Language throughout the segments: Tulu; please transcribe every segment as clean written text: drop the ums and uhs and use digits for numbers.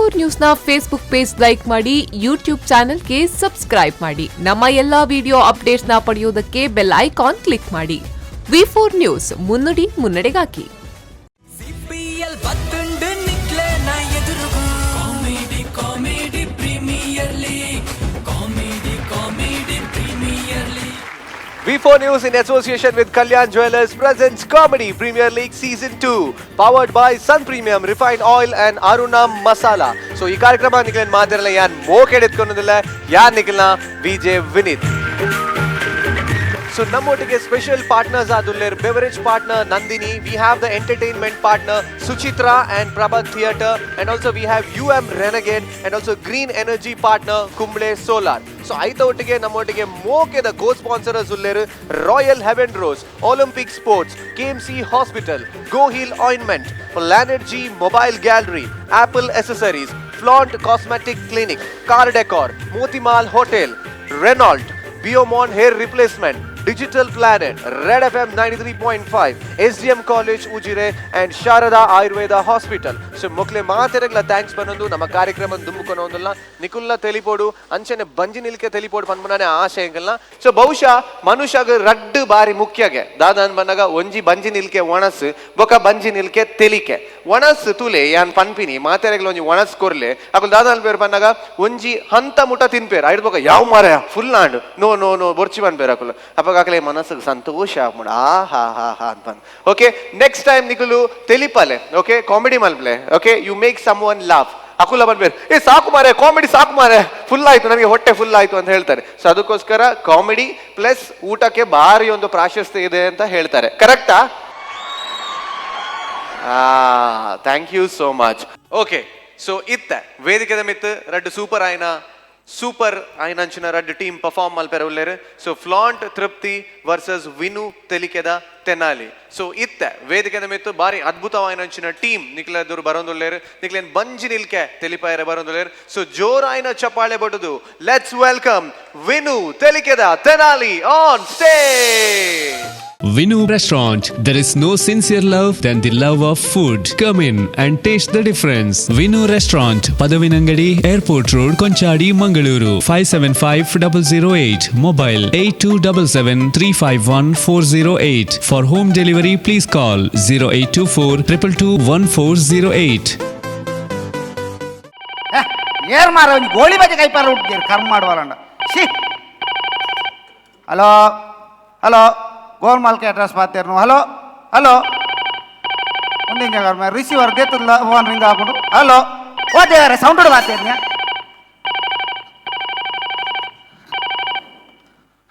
V4 ನ್ಯೂಸ್ನ Facebook page like ಮಾಡಿ, ಯೂಟ್ಯೂಬ್ ಚಾನೆಲ್ಗೆ ಸಬ್ಸ್ಕ್ರೈಬ್ ಮಾಡಿ. ನಮ್ಮ ಎಲ್ಲಾ ವಿಡಿಯೋ ಅಪ್ಡೇಟ್ಸ್ನ ಪಡೆಯೋದಕ್ಕೆ bell icon click ಮಾಡಿ. ವಿ4 ನ್ಯೂಸ್, ಮುನ್ನುಡಿ ಮುನ್ನಡೆಗಾಗಿ. ಸಿಪಿಎಲ್ ಬತ್ತುಂಡು ನಿಕ್ಲೆನ ಎದುರುಗು. Comedy, comedy premier league. Comedy, comedy premier league. V4 News in association with Kalyan Jewelers presents Comedy Premier League Season 2, powered by Sun Premium Refined Oil and Aruna Masala. So ಈ ಕಾರ್ಯಕ್ರಮ ನಿಖಿಲ್ ಮಾತಿರಲ್ಲ, ಯಾನ್ ಮೋಕೆಡೆತ್ಕೊಳೋದಿಲ್ಲ, ಯಾನ್ ನಿಖಿಲ್ನ ವಿಜೆ ವಿನೀತ್. ಸೊ ನಮ್ಮೊಟ್ಟಿಗೆ ಸ್ಪೆಷಲ್ ಪಾರ್ಟ್ನರ್ಸ್ ಆದುಲ್ಲೇರ್ beverage partner Nandini, we have the entertainment partner Suchitra and Prabhat Theatre, and also we have UM Renegade, and also green energy partner Kumble Solar. So ಐತ ಒಟ್ಟಿಗೆ ನಮ್ಮೊಟ್ಟಿಗೆ ಮೋಕೆದ ಕೋ ಸ್ಪಾನ್ಸರರ್ಸ್ ಉಲ್ಲೇರು royal heaven rose, Olympic sports, KMC hospital, Goheal ointment, Planet G mobile gallery, Apple accessories, flaunt cosmetic clinic, car decor, ಮೋತಿಮಾಲ್ hotel, Renault, Biomon hair replacement, Digital Planet, Red FM 93.5, SDM College Ujire and Sharada Ayurveda Hospital. So ಮೊಕ್ಲೆ ಮಾತೆರೆಗ್ಲ thanks ಬನ್ನೊಂದು ನಮ್ಮ ಕಾರ್ಯಕ್ರಮ ದುಂಬುಕೊನೊಂದುಲ್ಲ. ನಿಕುಲ್ಲ ತೆಲಿಪೋಡು, ಅಂಚನೆ ಬಂಜಿ ನಿಲ್ಕೆ ತೆಲಿಪೋಡು ಪನ್ಪುನಾನೆ ಆಶೆ ಎಂಕಲ್ನ. ಸೊ ಬಹುಶಃ ಮನುಷ್ಯಗ್ ರಡ್ಡು ಬಾರಿ ಮುಖ್ಯಗೆ ದಾದನ್ ಬಂದಾಗ ಒಂಜಿ ಬಂಜಿ ನಿಲ್ಕೆ ಒಣಸ್, ಬೊಕ ಬಂಜಿ ನಿಲ್ಕೆ ತೆಲಿಕೆ. ಒಣಸ್ ತುಲೆ, ಯಾನ್ ಪನ್ಪಿನಿ ಮಾತೆರೆಗ್ಲ ಒಂಜಿ ಒಣಸ್ ಕೊರ್ಲೆ. ಅಕುಲು ದಾದನ್ ಪೇರ್ ಪನ್ನಾಗ ಒಂಜಿ ಹಂತ ಮುಟ ತಿನ್ಪೇರ್, ಐಡ್ ಬೊಕ ಯಾವ ಮಾರಾಯ ಫುಲ್ ಆಂಡ್, no no no, ಬೊರ್ಚಿ ಪನ್ಪೇರ್ ಅಕುಲು. ಅಪಗ ಅಕಲೆ ಮನಸ್ಸಿಗೆ ಸಂತೋಷ ಆಪುಂಡು, ಆ ಹಾ ಹಾ ಹಾ ಅಂತ. Okay, next time ನಿಕುಲು ತೆಲಿಪಲೆ, okay, comedy ಮಲ್ಪ್ಲೆ. Okay, you make someone laugh. ಅಕುಲ ಬಂದ್ಬೇರು, ಏ ಸಾಕು ಮಾರೆ, ಕಾಮಿಡಿ ಸಾಕು ಮಾರೆ, ಫುಲ್ ಆಯ್ತು ನನಗೆ, ಹೊಟ್ಟೆ ಫುಲ್ ಆಯ್ತು ಅಂತ ಹೇಳ್ತಾರೆ. ಸೊ ಅದಕ್ಕೋಸ್ಕರ ಕಾಮಿಡಿ ಪ್ಲಸ್ ಊಟಕ್ಕೆ ಭಾರಿ ಒಂದು ಪ್ರಾಶಸ್ತ್ಯ ಇದೆ ಅಂತ ಹೇಳ್ತಾರೆ. ಕರೆಕ್ಟಾ? Thank you so much. Okay, so ಇತ್ತೆ ವೇದಿಕೆದ ಮಿತ್ ರಡ್ಡು ಸೂಪರ್ ಆಯ್ನ, ಸೂಪರ್ ಆಯ್ನಂಚಿನ ರಡ್ಡು ಟೀಮ್ ಪರ್ಫಾರ್ಮ್ ಮಲ್ಪೆರ ಉಲ್ಲೇರು. ಸೊ ಫ್ಲಾಂಟ್ ತೃಪ್ತಿ ವರ್ಸಸ್ ವಿನು ತೆಲಿಕೆದ ತೆನಾಲಿ. ಸೊ ಇತ್ತೆ ವೇದಿಕೆದ ಮಿತ್ತು ಬಾರಿ ಅದ್ಭುತವಾಯಿನಂಚಿನ ಟೀಮ್ ನಿಕ್ಲೆದುರು ಬರೋಂದುಲ್ಲೇರು. ನಿಕ್ಲೇನ್ ಬಂಜಿ ನಿಲ್ಕೆ ತೆಲಿಪಾಯರೆ ಬರೋಂದುಲ್ಲೇರು. ಸೊ ಜೋರಾಯಿನ ಚಪಾಳೆ ಬಡುದು let's welcome Vinu ತೆಲಿಕೆದ Tenali on stage. Vinu Restaurant. There is no sincere love than the love of food. Come in and taste the difference. Vinu Restaurant, Padavinangadi, Airport Road, Konchadi, Mangaluru, 575008. Mobile 8277351408. For home delivery, please call 0824 222 1408. ಏರ್ ಮಾರ ಒಂಜಿ ಗೋಳಿ ಬಜೆ ಕೈಪಾರ ಹುಟ್ಟಿದ್ದೀರಿ ಕರ್ಮ ಮಾಡುವಲ್ಲ. She, hello hello, Golmaal address ಪಾತೇರ್ನು. Hello hello, ಮುಂದಿನ ಕರ್ಮ ರಿಸೀವರ್ ದೇತಲ್ಲ, ಫೋನ್ ರಿಂಗ್ ಹಾಕೊಂಡು. ಹಲೋ, ಓ ದೇವರೇ, ಸೌಂಡ್ ಪಾತೇರ್ನ.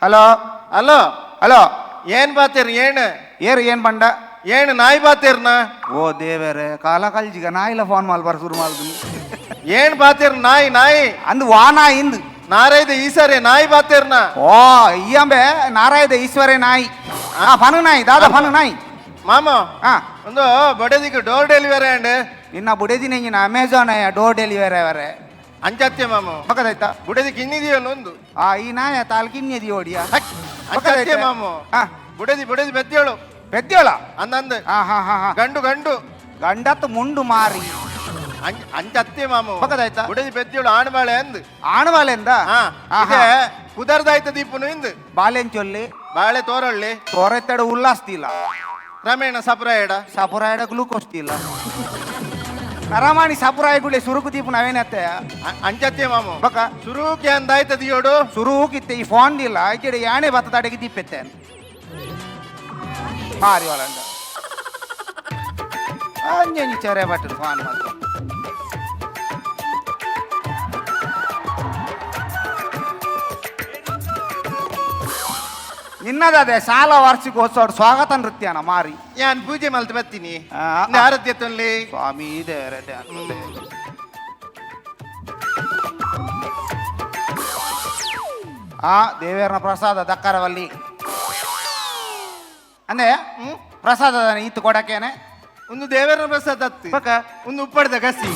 Hello. Hello. Hello. ಏನ್ ಬಾತೇರ್ ಏನ್? ಏರು ಏನ್ ಬಂಡ? ಏನ್ ನಾಯಿ ಬಾತೇರ್ನ? ಓ ದೇವರೇ, ಕಾಲ ಕಲ್ಜಿಗ ನಾಯಿಲ ಫೋನ್ ಮಾಲ್ ಬರ ಶುರು ಮಾಡುದು. ಏನ್ ಬಾತೇರ್ ನಾಯಿ ನಾಯಿ? ಅಂದು ವಾ ನಾಯಿ ಇಂದು? ನಾರೈದ ಈ ಸರಿ ನಾಯಿ ಬಾತೇರ್ನ. ಓ ಇಯ್ಯಂಬೆ, ನಾರಾಯದ ಈಶ್ವರೇ ನಾಯಿ. ಆ ಫನು ನಾಯಿ ದಾದಾ ಫನು ನಾಯಿ. ಮಾಮ. ಹಾ. ಒಂದು ಬಡದಿಗೆ door delivery and. ನಿನ್ನ ಬುಡದಿ ನಂಗಿನ Amazon door delivery ಅವರೇ. ಅಂಚತ್ಯ ಮಾಮ. ಪಕ್ಕದಾಯ್ತಾ? ಬುಡದಿ ಕಿನ್ನಿದೆಯಲ್ಲ ಒಂದು. ಆ ಈ ನಾಯ ತಾಲ್ ಕಿನ್ನಿದಿ ಓಡಿಯ. ಅಂಚತ್ಯ ಮಾಮ. ಹಾ. ಬುಡದಿ ಬುಡದಿ ಬೆತ್ತೇಳು. ಪೆದ್ದೇಳ. ಅಂದಂದ. ಹಾ ಹಾ ಹಾ ಹಾ. ಗಂಡು ಗಂಡು. ಗಂಡತ್ತು ಮುಂಡು ಮಾರಿ. ಅಂಚತ್ಯ ಮಾಮ. ಪಕ್ಕದಾಯ್ತಾ? ಬುಡದಿ ಬೆತ್ತೇಳು ಆಣಬಾಳೆ ಅಂದ್. ಆಣವಾಲೆಂದ? ಹಾ, ಇದೆ ಕುದರ್ದಾಯ್ತ ದೀಪನು ಇಂದು. ಬಾಲೆನ್ ಚೊಲ್ಲಿ. ಬಾಳೆ ತೋರಳ್ಳಿ. ತೋರೆತ್ತಡ ಉಲ್ಲಾಸ್ತಿಲ್ಲ. ಕ್ರಮೇಣ ಸಪ್ರಾಯಡ. ಸಪುರಾಯಡ ಗ್ಲೂಕೋಸ್ ತಿಲ್ಲ. ನರಮಾಣಿ ಸಪುರಾಯ ಗುಳಿ ಸುರುಕು ದೀಪು ನಾವೇನತ್ತೆ. ಅಂಚತ್ಯ ಮಾಮ. ಬಕ. ಸುರುಕೆ ಅಂದಾಯ್ತ ದಿಯೋಡು. ಸುರುಕಿತ್ತೆ ಈ ಫೋನ್ ದಿಲ್ಲ ಈಚೆಡೆ ಯಾಣೆ ಬತ್ತ ತಡೆಗೆ ದೀಪೆತ್ತೆ ಮಾರಿ ಒಳಂಡ ಅಂಜಂಜಿ ಚೆರೆ ಬಟ್ಟರು ಫೋನ್ ಮಾತ್ರ. ನಿನ್ನದೇ ಸಾಲ ವಾರ್ಷಿಕೋತ್ಸವ ಸ್ವಾಗತ ನೃತ್ಯನ ಮಾರಿ. ಯಾನ್ ಪೂಜೆ ಮಲ್ತು ಬರ್ತೀನಿ. ಆ, ಆರತ್ಯ ತೊಲ್ಲಿ. ಸ್ವಾಮಿ ದೇವರೇ. ಆ ದೇವೇರ್ನ ಪ್ರಸಾದ ದಕ್ಕರವಲ್ಲಿ ಅಂದೆ ಪ್ರಸಾದ ಇತ್ತು ಕೊಡಕೇನೆ. ಒಂದು ದೇವರ ಪ್ರಸಾದ ಅತ್ತು. ಬಕ. ಒಂದು ಉಪ್ಪಡ್ದ ಕಸಿ.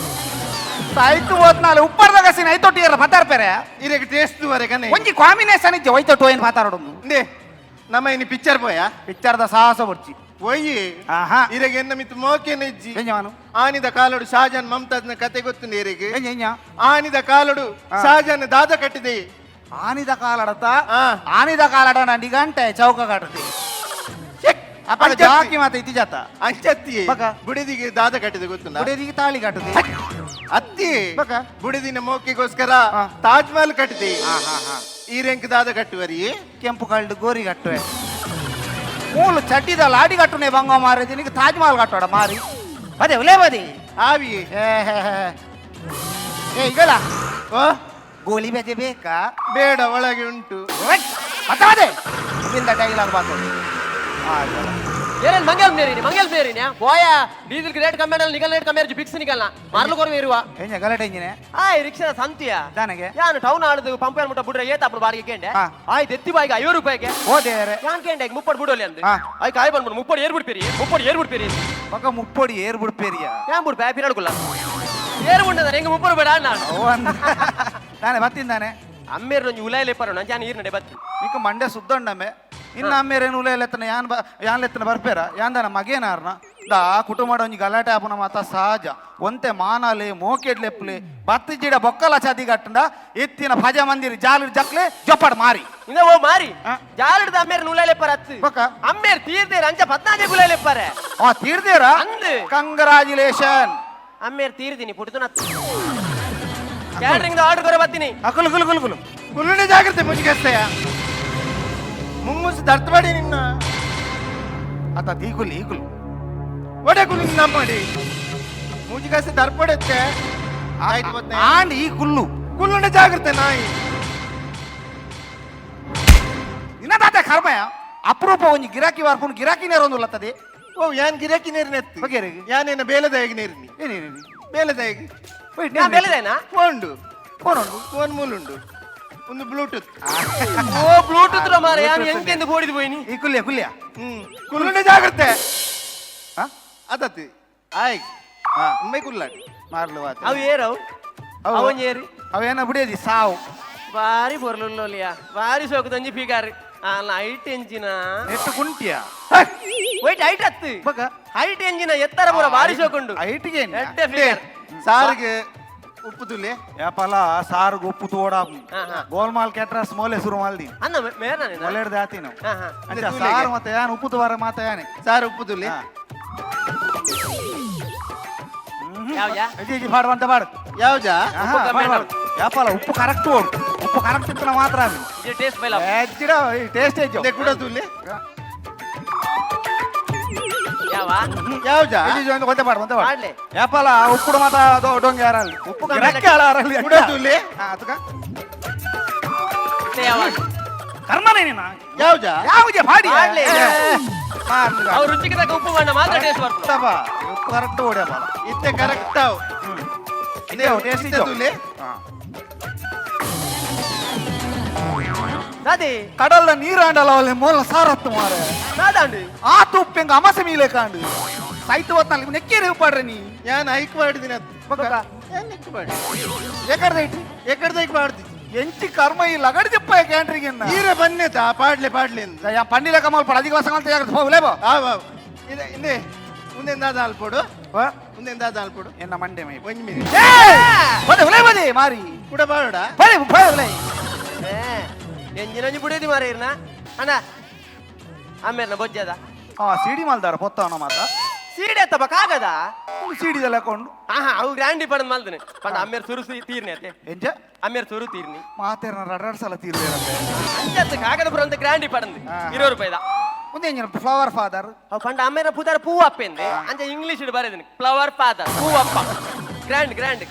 ಆಯ್ತು ಹೋದ್ನಾಲೆ ಉಪ್ಪರ್ದ ಕಸಿನ ಐತೊಟ್ಟಿಯರ ಪತಾರ್ಪೆರೆ. ಇರಕ್ಕೆ ಟೇಸ್ಟ್ ವರೆ ಕನೆ. ಒಂಜಿ ಕಾಂಬಿನೇಷನ್ ಇಜ್ಜೆ, ಒಯ್ತೊಟ್ಟು ಏನು ಮಾತಾಡೋದು. ಇಂದೆ ನಮ್ಮ ಇನ್ನು ಪಿಕ್ಚರ್ ಪೋಯ. ಪಿಕ್ಚರ್ದ ಸಾಹಸ ಬುಡ್ಚಿ. ಒಯ್ಯಿ. ಆಹಾ. ಇರೆಗೆ ಎನ್ನ ಮಿತ್ತು ಮೋಕೆನ ಇಜ್ಜಿ. ಎಂಜಾನು? ಆನಿದ ಕಾಲಡು ಶಾಜಾನ್ ಮಮತಾಜ್ನ ಕತೆ ಗೊತ್ತು ಇರೆಗೆ? ಎಂಜ ಎಂಜ? ಆನಿದ ಕಾಲಡು ಶಾಜಾನ್ ದಾದ ಕಟ್ಟಿದೆ. ಆನಿದ ಕಾಲಡತ? ಆ. ಆನಿದ ಕಾಲಡ ನಿಗಂಟೆ ಚೌಕ ಕಟ್ಟದೆ ಅಪ್ಪ. ಅಂಚತ್ತಿ. ಜಾಕಿ ಮಾತ ಇತಿ ಜಾತ. ಅಂಚತ್ತಿ. ಬಕ. ಬುಡಿದಿಗೆ ದಾದ ಕಟ್ಟಿದೆ ಗೊತ್ತುಂಡ? ಬುಡದಿಗೆ ತಾಳಿ ಕಟ್ಟದೆ. ಅತ್ತಿ. ಬಕ. ಬುಡಿದಿನ ಮೋಕೆಗೋಸ್ಕರ ಆ. ತಾಜ್ ಮಹಲ್ ಕಟ್ಟಿದೆ. ಹಾ ಹಾ ಹಾ. ಈ ರೆಂಕ್ ದಾದ ಕಟ್ಟುವರಿ? ಕೆಂಪು ಕಳ್ಳು ಗೋರಿ ಕಟ್ಟುವೆ. ಮೂಲು ಚಡ್ಡಿದ ಲಾಡಿ ಕಟ್ಟುನೆ ಬಂಗ ಮಾರಿ. ನಿನಗೆ ತಾಜ್ ಮಹಲ್ ಕಟ್ಟೋಡ ಮಾರಿ. ಅದೇ ಉಲೇ ಬದಿ. ಆವಿ. ಏ ಹೇ ಹೇ. ಏ ಈಗಲ್ಲ. ಓ. ಗೋಲಿ ಬೇಜೆ ಬೇಕಾ? ಬೇಡ, ಒಳಗೆ ಉಂಟು. ಮತ್ತೆ ಅದೇ ಇಲ್ಲಿಂದ ಡೈಲಾಗ್ ಬಾತದೆ. ಏನೇನು ಮಂಗಲ್ ಮೇರಿನಿ, ಮಂಗಲ್ ಮೇರಿನಿ ಬೋಯ. ಡೀಸೆಲ್ ರೇಟ್ ಕಮ್ಮಿ ಮಾಡಲ್ಲ, ನಿಗಲ್ ರೇಟ್ ಕಮ್ಮಿ ಇರ್ಜಿ ಫಿಕ್ಸ್ ನಿಗಲ್ನ ಮಾರ್ಲು ಕೊರವೆ ಇರುವ. ಏಂಜ ಗಲಾಟೆ ಇಂಜಿನೆ? ಆಯ್ ರಿಕ್ಷಾ ಸಂತಿಯ. ದಾನೆಗೆ? ಯಾನು ಟೌನ್ ಆಡುದು ಪಂಪ್ ಏನ್ ಮುಟ್ಟ ಬಿಡ್ರೆ ಏತ ಅప్పుడు ಬಾಡಿಗೆ ಕೇಂಡೆ. ಹಾ. ಆಯ್ತು ಎತ್ತಿ ಬಾಯಿಗೆ 50 ರೂಪಾಯಿಗೆ. ಓ ದೇವರೇ. ಯಾನ್ ಕೇಂಡೆ ಮುಪ್ಪಡು ಬಿಡೋಲಿ ಅಂದು. ಹಾ. ಆಯ್ ಕಾಯ್ ಬಂದ್ಬಿಡು ಮುಪ್ಪಡು ಏರ್ ಬಿಡ್ಪೇರಿ, ಮುಪ್ಪಡು ಏರ್ ಬಿಡ್ಪೇರಿ. ಪಕ್ಕ ಮುಪ್ಪೊಡಿ ಏರ್ ಬಿಡ್ಪೇರಿಯ? ಯಾನ್ ಬಿಡ್ಪೆ ಪಿರಾಡ್ಗುಲ್ಲ ಏರ್ ಉಂಡದ ಹೆಂಗ ಮುಪ್ಪಡು ಬೇಡ ನಾನು. ಓ ಅಂದ ತಾನೆ ಬತ್ತಿಂದಾನೆ. ಅಮ್ಮೇರು ಒಂಜಿ ಉಲಾಯಿಲೆ ಪರೋ ನಂಜಾನ ಈರ್ ನಡೆ ಬತ್ತಿ. ನಿಕ್ಕ ಮಂಡೆ ಸುದ್ದೊಂಡಮ್ಮೆ. ಇನ್ನು ಅಮ್ಮೇರೇನು ಉಲೇಲೆತ್ತನ ಯಾನ್ ಬ ಯಾನ್ ಲೆತ್ತನ ಬರ್ಪೇರ ಯಾಂದನ ಮಗೇನಾರ್ನ ದಾ ಕುಟುಂಬ ಒಂಜಿ ಗಲಾಟೆ ಆಪುನ ಮಾತ ಸಹಜ. ಒಂತೆ ಮಾನಾಲೆ ಮೋಕೆಡ್ಲೆಪ್ಲೆ ಬತ್ತಿಜಿಡ ಬೊಕ್ಕಲ ಚಾದಿ ಕಟ್ಟಂಡ ಎತ್ತಿನ ಭಜ ಮಂದಿರ ಜಾಲು ಜಕ್ಲೆ ಜೊಪ್ಪಡ್ ಮಾರಿ. ಇಂದ ಓ ಮಾರಿ. ಹಾ. ಜಾಲಿಡ್ದ ಅಮ್ಮೇರು ಉಲಾಯಿಲೆ ಪರ ಅತ್ತು. ಬೊಕ್ಕ? ಅಮ್ಮೇರು ತೀರ್ದೇರ್ ಅಂಚ ಪದ್ನಾಜೆ ಉಲಾಯಿಲೆ ಪರೆ. ಆ ತೀರ್ದೇರ? ಅಂದ್. ಕಂಗ್ರಾಜುಲೇಷನ್. ಅಮ್ಮೇರು ತೀರ್ದಿನಿ ಪುಟ್ಟಿತು ನತ್ತು ಕ್ಯಾಟ್ರಿಂಗ್ ಆರ್ಡರ್ ಕೊರ ಬತ್ತೀನಿ. ಅಕುಲು ಕುಲು ಕುಲು ಕುಲು. ಕುಲ್ಲುನೆ ಜಾಗ್ರತೆ ಮುಜಿಗಸ್ತೆಯ ಮುಂಗುಸ್ ದರ್ತಬಡಿ ನಿನ್ನ. ಆತ ಈಗುಲು ಈಗುಲು. ಒಡೆ ಕುಲ್ಲು ನಮ್ಮಡಿ ಮುಜಿಗಸ್ತೆ ದರ್ಪಡೆತ್ತೆ ಆಯ್ತು ಬತ್ನೆ. ಆಂಡ್ ಈ ಕುಲ್ಲು. ಕುಲ್ಲುನೆ ಜಾಗ್ರತೆ ನಾಯಿ. ನಿನ್ನ ತಾತ ಕರ್ಮಯ ಅಪರೂಪ ಒಂಜಿ ಗಿರಾಕಿ ವಾರ್ಪುನ್ ಗಿರಾಕಿ ನೇರೊಂದುಲ್ಲತ್ತದೆ. ಓ ಯಾನ್ ಗಿರಾಕಿ ನೇರಿನ ಎತ್ತು. ಬಗೆರೆಗೆ? ಯಾನೇನ ಬೇಲದಾಯಗ ನೇರಿನಿ. ಏನೇನು? ಬೇಲದಾಯಗ. ನಾ ಬೆಳೆದೇನಾ? ಫೋನ್. ಫೋನ್. ಫೋನ್ ಮೂಲುಂಡು ಒಂದು ಬ್ಲೂಟೂತ್. ಓ ಬ್ಲೂಟೂತ್ ರ ಮಾರೆ ಯಾನ್ ಎಂಕೆಂದು ಬೋಡಿದ್ ಪೋಯಿನಿ. ಈ ಕುಲ್ಯ ಕುಲ್ಯ. ಕುಲ್ಲುನೆ ಜಾಗ್ರತೆ. ಹಾ? ಅದತ್ತಿ ಆಯ್. ಹಾ. ಉಮ್ಮೈ ಕುಲ್ಲಾಡಿ. ಮಾರ್ಲು ವಾತ. ಅವು ಏರವು? ಅವು? ಅವನ್ ಏರಿ? ಅವೇನ ಬಿಡಿಯದಿ ಸಾವು. ಬಾರಿ ಬೊರ್ಲುಲ್ಲೋಲಿಯ ಬಾರಿ ಸೋಕುದಂಜಿ ಫಿಗಾರ್ ಆ ಹೈಟ್ ಎಂಜಿನ. ನೆಟ್ಟು ಕುಂಟಿಯ? ವೈಟ್ ಹೈಟ್ ಅತ್ತು. ಬಗ. ಹೈಟ್ ಎಂಜಿನ ಎತ್ತರ ಪೂರ ಬಾರಿ ಸೋಕುಂಡು. ಹೈಟ್ಗೆ? ಎಡ್ಡೆ ಫಿಗರ್. ಸಾರಿಗೆ ಉಪ್ಪು ತುಲೆ. ಯಾಪಲ ಸಾರ್ಗ್ ಉಪ್ಪು ತೋಡ. ಹಾ, ಹಾ. ಗೋಲ್ಮಾಲ್ ಕ್ಯಾಟ್ರಸ್ ಮೋಲೆ ಶುರು ಮಾಲ್ದಿ. ಅನ್ನ ಮೇರ್ನ ನೀನು? ಒಳ್ಳೆಡ್ದು ಆತಿ ನಾವು. ಹಾ, ಹಾ. ಅಂಚ. ತೂಲೆಗೆ. ಸಾರು ಮತ್ತೆ ಯಾನ್ ಉಪ್ಪು ತೋರ ಮಾತ ಯಾನೆ. ಸಾರು ಉಪ್ಪು ತುಲೆ. ಹಾ. ಯಾವ್ಯಾ? ಇಜ್ಜಿ ಇಜ್ಜಿ ಪಾಡು ಅಂತ ಪಾಡು. ಯಾವ್ಜಾ? ಆಹಾ, ಉಪ್ಪು ಕಮ್ಮಿ ಪಾಡು, ಪಾಡು. ಯಾಪಲ ಉಪ್ಪು ಕರೆಕ್ಟ್ ಓಡು. ಉಪ್ಪು ಕರೆಕ್ಟ್ ಇತ್ತು ಮಾತ್ರ ಅದು. ಇದು ಟೇಸ್ಟ್ ಬೈಲ. ಹೆಚ್ಚಿಡ ಟೇಸ್ಟ್ ಹೆಚ್ಚು. ಇದೆ ಕೂಡ ತುಲೆ. ಯಾವ? ಯಾವ್ಜಾ? ಇಜ್ಜಿ ಒಂದು ಒಂದೇ ಪಾಡು ಒಂದೇ ಪಾಡು. ಪಾಡ್ಲೆ. ಯಾಪಲ ಉಪ್ಪುಡು ಮಾತ ಡೊಂಗೆ ಯಾರಲ್ಲಿ ಉಪ್ಪು ಕಮ್ಮಿ. ಗಿರಕ್ಕೆ ಆಳಾರಲ್ಲಿ. ಕೂಡ ತುಲೆ. ಹಾ, ಅದಕ್ಕ ಇತ್ತೆ ಯಾವ? ಕರ್ಮನೇ ನೀನು. ಯಾವ್ಜಾ? ಯಾವುದೇ ಪಾಡಿ. ಪಾಡ್ಲೆ. ಅವು ರುಚಿಗೆ ತಕ್ಕ ಉಪ್ಪು ಬಣ್ಣ ಮಾತ್ರ ಟೇಸ್ಟ್ ಬರ್ತದೆ. ಉಪ್ಪು ಕರೆಕ್ಟ್ ಓಡ್ಯಪ್ಪ. ಇತ್ತೆ ಕರೆಕ್ಟ್ ಅವು. ಇದೆ ಟೇಸ್ಟ್. ಇತ್ತೆ ತುಲೆ. ದಾದಿ. ಕಡಲ್ದ ನೀರಾಂಡಲ ಅವಲ್ಲಿ ಮೂಲ ಸಾರತ್ತು ಮಾರೆ. ದಾದಾಂಡು. ಆ ತುಪ್ಪ ಹೆಂಗ ಅಮಸೆ ಮೀಲೆ ಕಾಂಡು ಸೈತು ಹೊತ್ನಲ್ಲಿ ನೆಕ್ಕೇರಿ ಉಪ್ಪಾಡ್ರೆ ನೀ. ಯಾನ್ ಐಕ್ ಮಾಡಿದಿನ. ಬೊಕ್ಕ? ಯಾನ್ ನೆಕ್ ಮಾಡಿ. ಎಕಡ್ದ ಇಟ್ಟು? ಎಕಡ್ದ ಐಕ್ ಮಾಡ್ದಿ. ಎಂಚಿ ಕರ್ಮ ಈ ಲಗಡ್ చెప్ప ಕ್ಯಾಂಟ್ರಿಗೆ. ಈರೆ ಬನ್ನೆತ ಪಾಡ್ಲೆ ಪಾಡ್ಲೆ ಅಂದ್. ಪಂಡಿಲ ಕಮಲ್ ಪಡ ಅಧಿಕ ವಸಂತ ಜಾಗ್ರತೆ ಹೋಗ್ಲೇ ಬೋ. ಆವ್ ಆವ್ ಇದೆ ಇಂದೆ ಮುಂದೆ ದಾದ ಆಲ್ಪೋಡು ಮುಂದೆ ದಾದ ಆಲ್ಪೋಡು. ಎನ್ನ ಮಂಡೆ ಮೈ. ಒಂಜಿ ಮಿನಿಟ್. ಬದೆ ಉಲೇ ಬದೆ ಮಾರಿ. ಕೂಡ ಬಾಡ. ಬದೆ ಬದೆ ಉಲೇ. ಎಂಜಿನ ಒಂಜಿ ಬುಡೇದಿ ಮಾರ ಇರ್ನ ಅಣ್ಣ ಆಮೇಲೆ ಬೊಜ್ಜದ. ಆ ಸಿಡಿ ಮಾಲ್ದಾರ ಪೊತ್ತವನ ಮಾತ. ಸೀಡೆ ಎತ್ತಪ್ಪ ಕಾಗದ. ಸಿಡಿದೆಲ್ಲ ಕೊಂಡು. ಆಹಾ ಅವು ಗ್ರ್ಯಾಂಡಿ ಪಡದ್ ಮಲ್ದನೆ ಪಂಡ ಅಮ್ಮೇರ್ ಸುರು ತೀರ್ನಿ ಅತ್ತೆ. ಎಂಜ? ಅಮ್ಮೇರ್ ಸುರು ತೀರ್ನಿ. ಮಾತೇರ್ನ ರಡರ್ ಸಲ ತೀರ್ವೇರಂತೆ. ಅಂಚತ್ತು ಕಾಗದ ಪುರ ಅಂತ ಗ್ರ್ಯಾಂಡಿ ಪಡಂದು. ಆ. 20 ರೂಪಾಯಿದ. ಒಂದು ಎಂಜಿನ ಫ್ಲವರ್ ಫಾದರ್. ಅವು ಪಂಡ ಅಮ್ಮೇರ ಪೂದಾರ ಪೂವಪ್ಪ ಎಂದೆ ಅಂಚ ಇಂಗ್ಲಿಷ್ ಬರೆದಿನಿ flower father Poovappa grand grand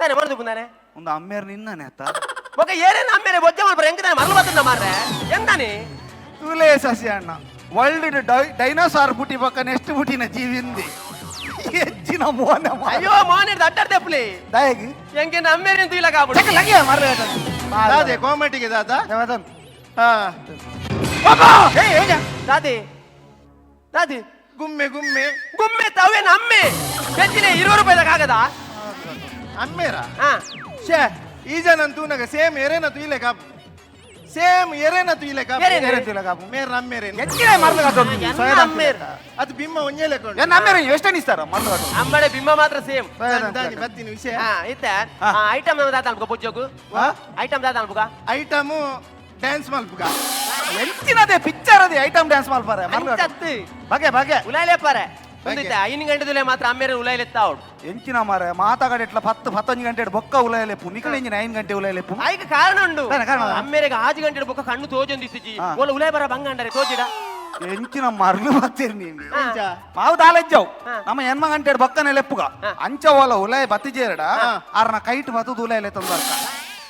ನಾನೆ ಮರದು ಪುಂದಾನೆ. ಒಂದು ಅಮ್ಮೇರ್ ನಿನ್ನನೆ ಅತ್ತ. ఒక ಏರೇನ ಅಮ್ಮೇರೆ ಬೊಜ್ಜ ಮಲ್ಪರ ಎಂಕದಾನೆ ಮರಲು ಬತ್ತದ ಮಾರ್ರೆ ಎಂದಾನೆ. ತುಲೇ ಸಸಿ ಅಣ್ಣ ವರ್ಲ್ಡ್ ಡೈನೋಸಾರ್ ಬುಟಿ ಪಕ್ಕ ನೆಕ್ಸ್ಟ್ ಬುಟಿನ ಜೀವಿಂದಿ ಹೆಚ್ಚಿನ ಮೋನ. ಅಯ್ಯೋ ಮೋನೆ ಅಡ್ಡರ್ ತೆಪ್ಪಲಿ. ದಯಗಿ. ಎಂಕೆನ ಅಮ್ಮೇರೆ ಇಲ್ಲ ಕಾಪಡು. ಚಕ್ಕ ಲಗಿಯ ಮರ್ರೆ. ದಾದೆ ಕೋಮಟಿಗೆ ದಾದ. ಹಾ. ದಾದಿ ದಾದಿ. ಗುಮ್ಮೆ ಗುಮ್ಮೆ. ಗುಮ್ಮೆ ತವೇನ ಅಮ್ಮೆ ಹೆಚ್ಚಿನ 20 ರೂಪಾಯಿದ ಕಾಗದ. ಅಮ್ಮೇರ? ಹಾ. ಶೇ ಈ ಜನ ತೂನಗ ಸೇಮ್ ಎರೇನ ತೂಯಿಲೆ ಕಾಪು. Same ಎರೇನ ತುಯಿಲೆಕ. ಎರೇನ? ಎರೇನ ತುಯಿಲೆಕ ಆಪು? ಮೇರ್ ನಮ್ಮೇರೇನು. ಎಂಚಿನ ಮರ್ಲು ಕಟ್ಟೊಂದು? ಎನ್ನ ಅಮ್ಮೇರ್. ಅದು ಬಿಮ್ಮ ಒಂಜೇ ಲೆಕ್ಕ ಉಂಡು. ಎನ್ನ ಅಮ್ಮೇರ್ ವೆಸ್ಟ್ ಇಂಡೀಸ್ ತರ ಮರ್ಲು ಕಟ್ಟೊಂದು. ಅಂಬಡೆ ಬಿಂಬ ಮಾತ್ರ ಸೇಮ್. ದಾನಿ ಬತ್ತಿನ ವಿಷಯ. ಹಾ, ಇತ್ತೆ ಐಟಮ್ ದಾದ ಅನ್ಬುಕ ಪೊಜ್ಜೋಗು? ಐಟಮ್ ದಾದ ಅನ್ಬುಕ? ಐಟಮ್ ಡ್ಯಾನ್ಸ್ ಮಲ್ಪುಗ. ಎಂಚಿನದೇ ಪಿಕ್ಚರ್ ಅದೇ ಐಟಮ್ ಡ್ಯಾನ್ಸ್ ಮಲ್ಪಾರೆ ಮರ್ಲು ಕಟ್ಟೊಂದು. ಅಂಚತ್ತು. ಬಗೆ ಬಗೆ. ಉಲಾಯ್ಲೆಪ್ಪಾರೆ ಒಂದಿತ್ತೆ 5 ಗಂಟೆದುಲೆ ಮಾತ್ರ ಅಮ್ಮೇರೆ ಉಲಾಯ್ಲೆತ್ತ ಅವಡು. ಎಂಚಿನ ಮಾರೆ ಮಾತಾಗಡೆ ಇಟ್ಲ 10 11 ಗಂಟೆ ಬೊಕ್ಕ ಉಲಾಯಲೆಪ್ಪು ನಿಕಲ ಎಂಜಿನ 5 ಗಂಟೆ ಉಲಾಯಲೆಪ್ಪು. ಐಕ ಕಾರಣ ಉಂಡು. ಕಾರಣ, ಕಾರಣ. ಅಮ್ಮೇರೆಗೆ 6 ಗಂಟೆ ಬೊಕ್ಕ ಕಣ್ಣು ತೋಜೊಂದು ಇತ್ತಿಜಿ. ಓಲ ಉಲಾಯ್ ಬರ ಬಂಗಂಡರೆ ತೋಜಿಡ. ಎಂಚಿನ ಮರ್ಲು ಬತ್ತೀರಿ ನೀನು. ಎಂಚ? ಮಾವು ದಾಲೆಜ್ಜವು ನಮ್ಮ ಎನ್ಮ ಗಂಟೆ ಬೊಕ್ಕನೆ ಲೆಪ್ಪುಗ ಅಂಚ ಓಲ ಉಲಾಯ ಬತ್ತಿಜೇರಡ ಆರ್ನ ಕೈಟ್ ಬತ್ತದು ಉಲಾಯಲೆ ತಂದರ್ಕ.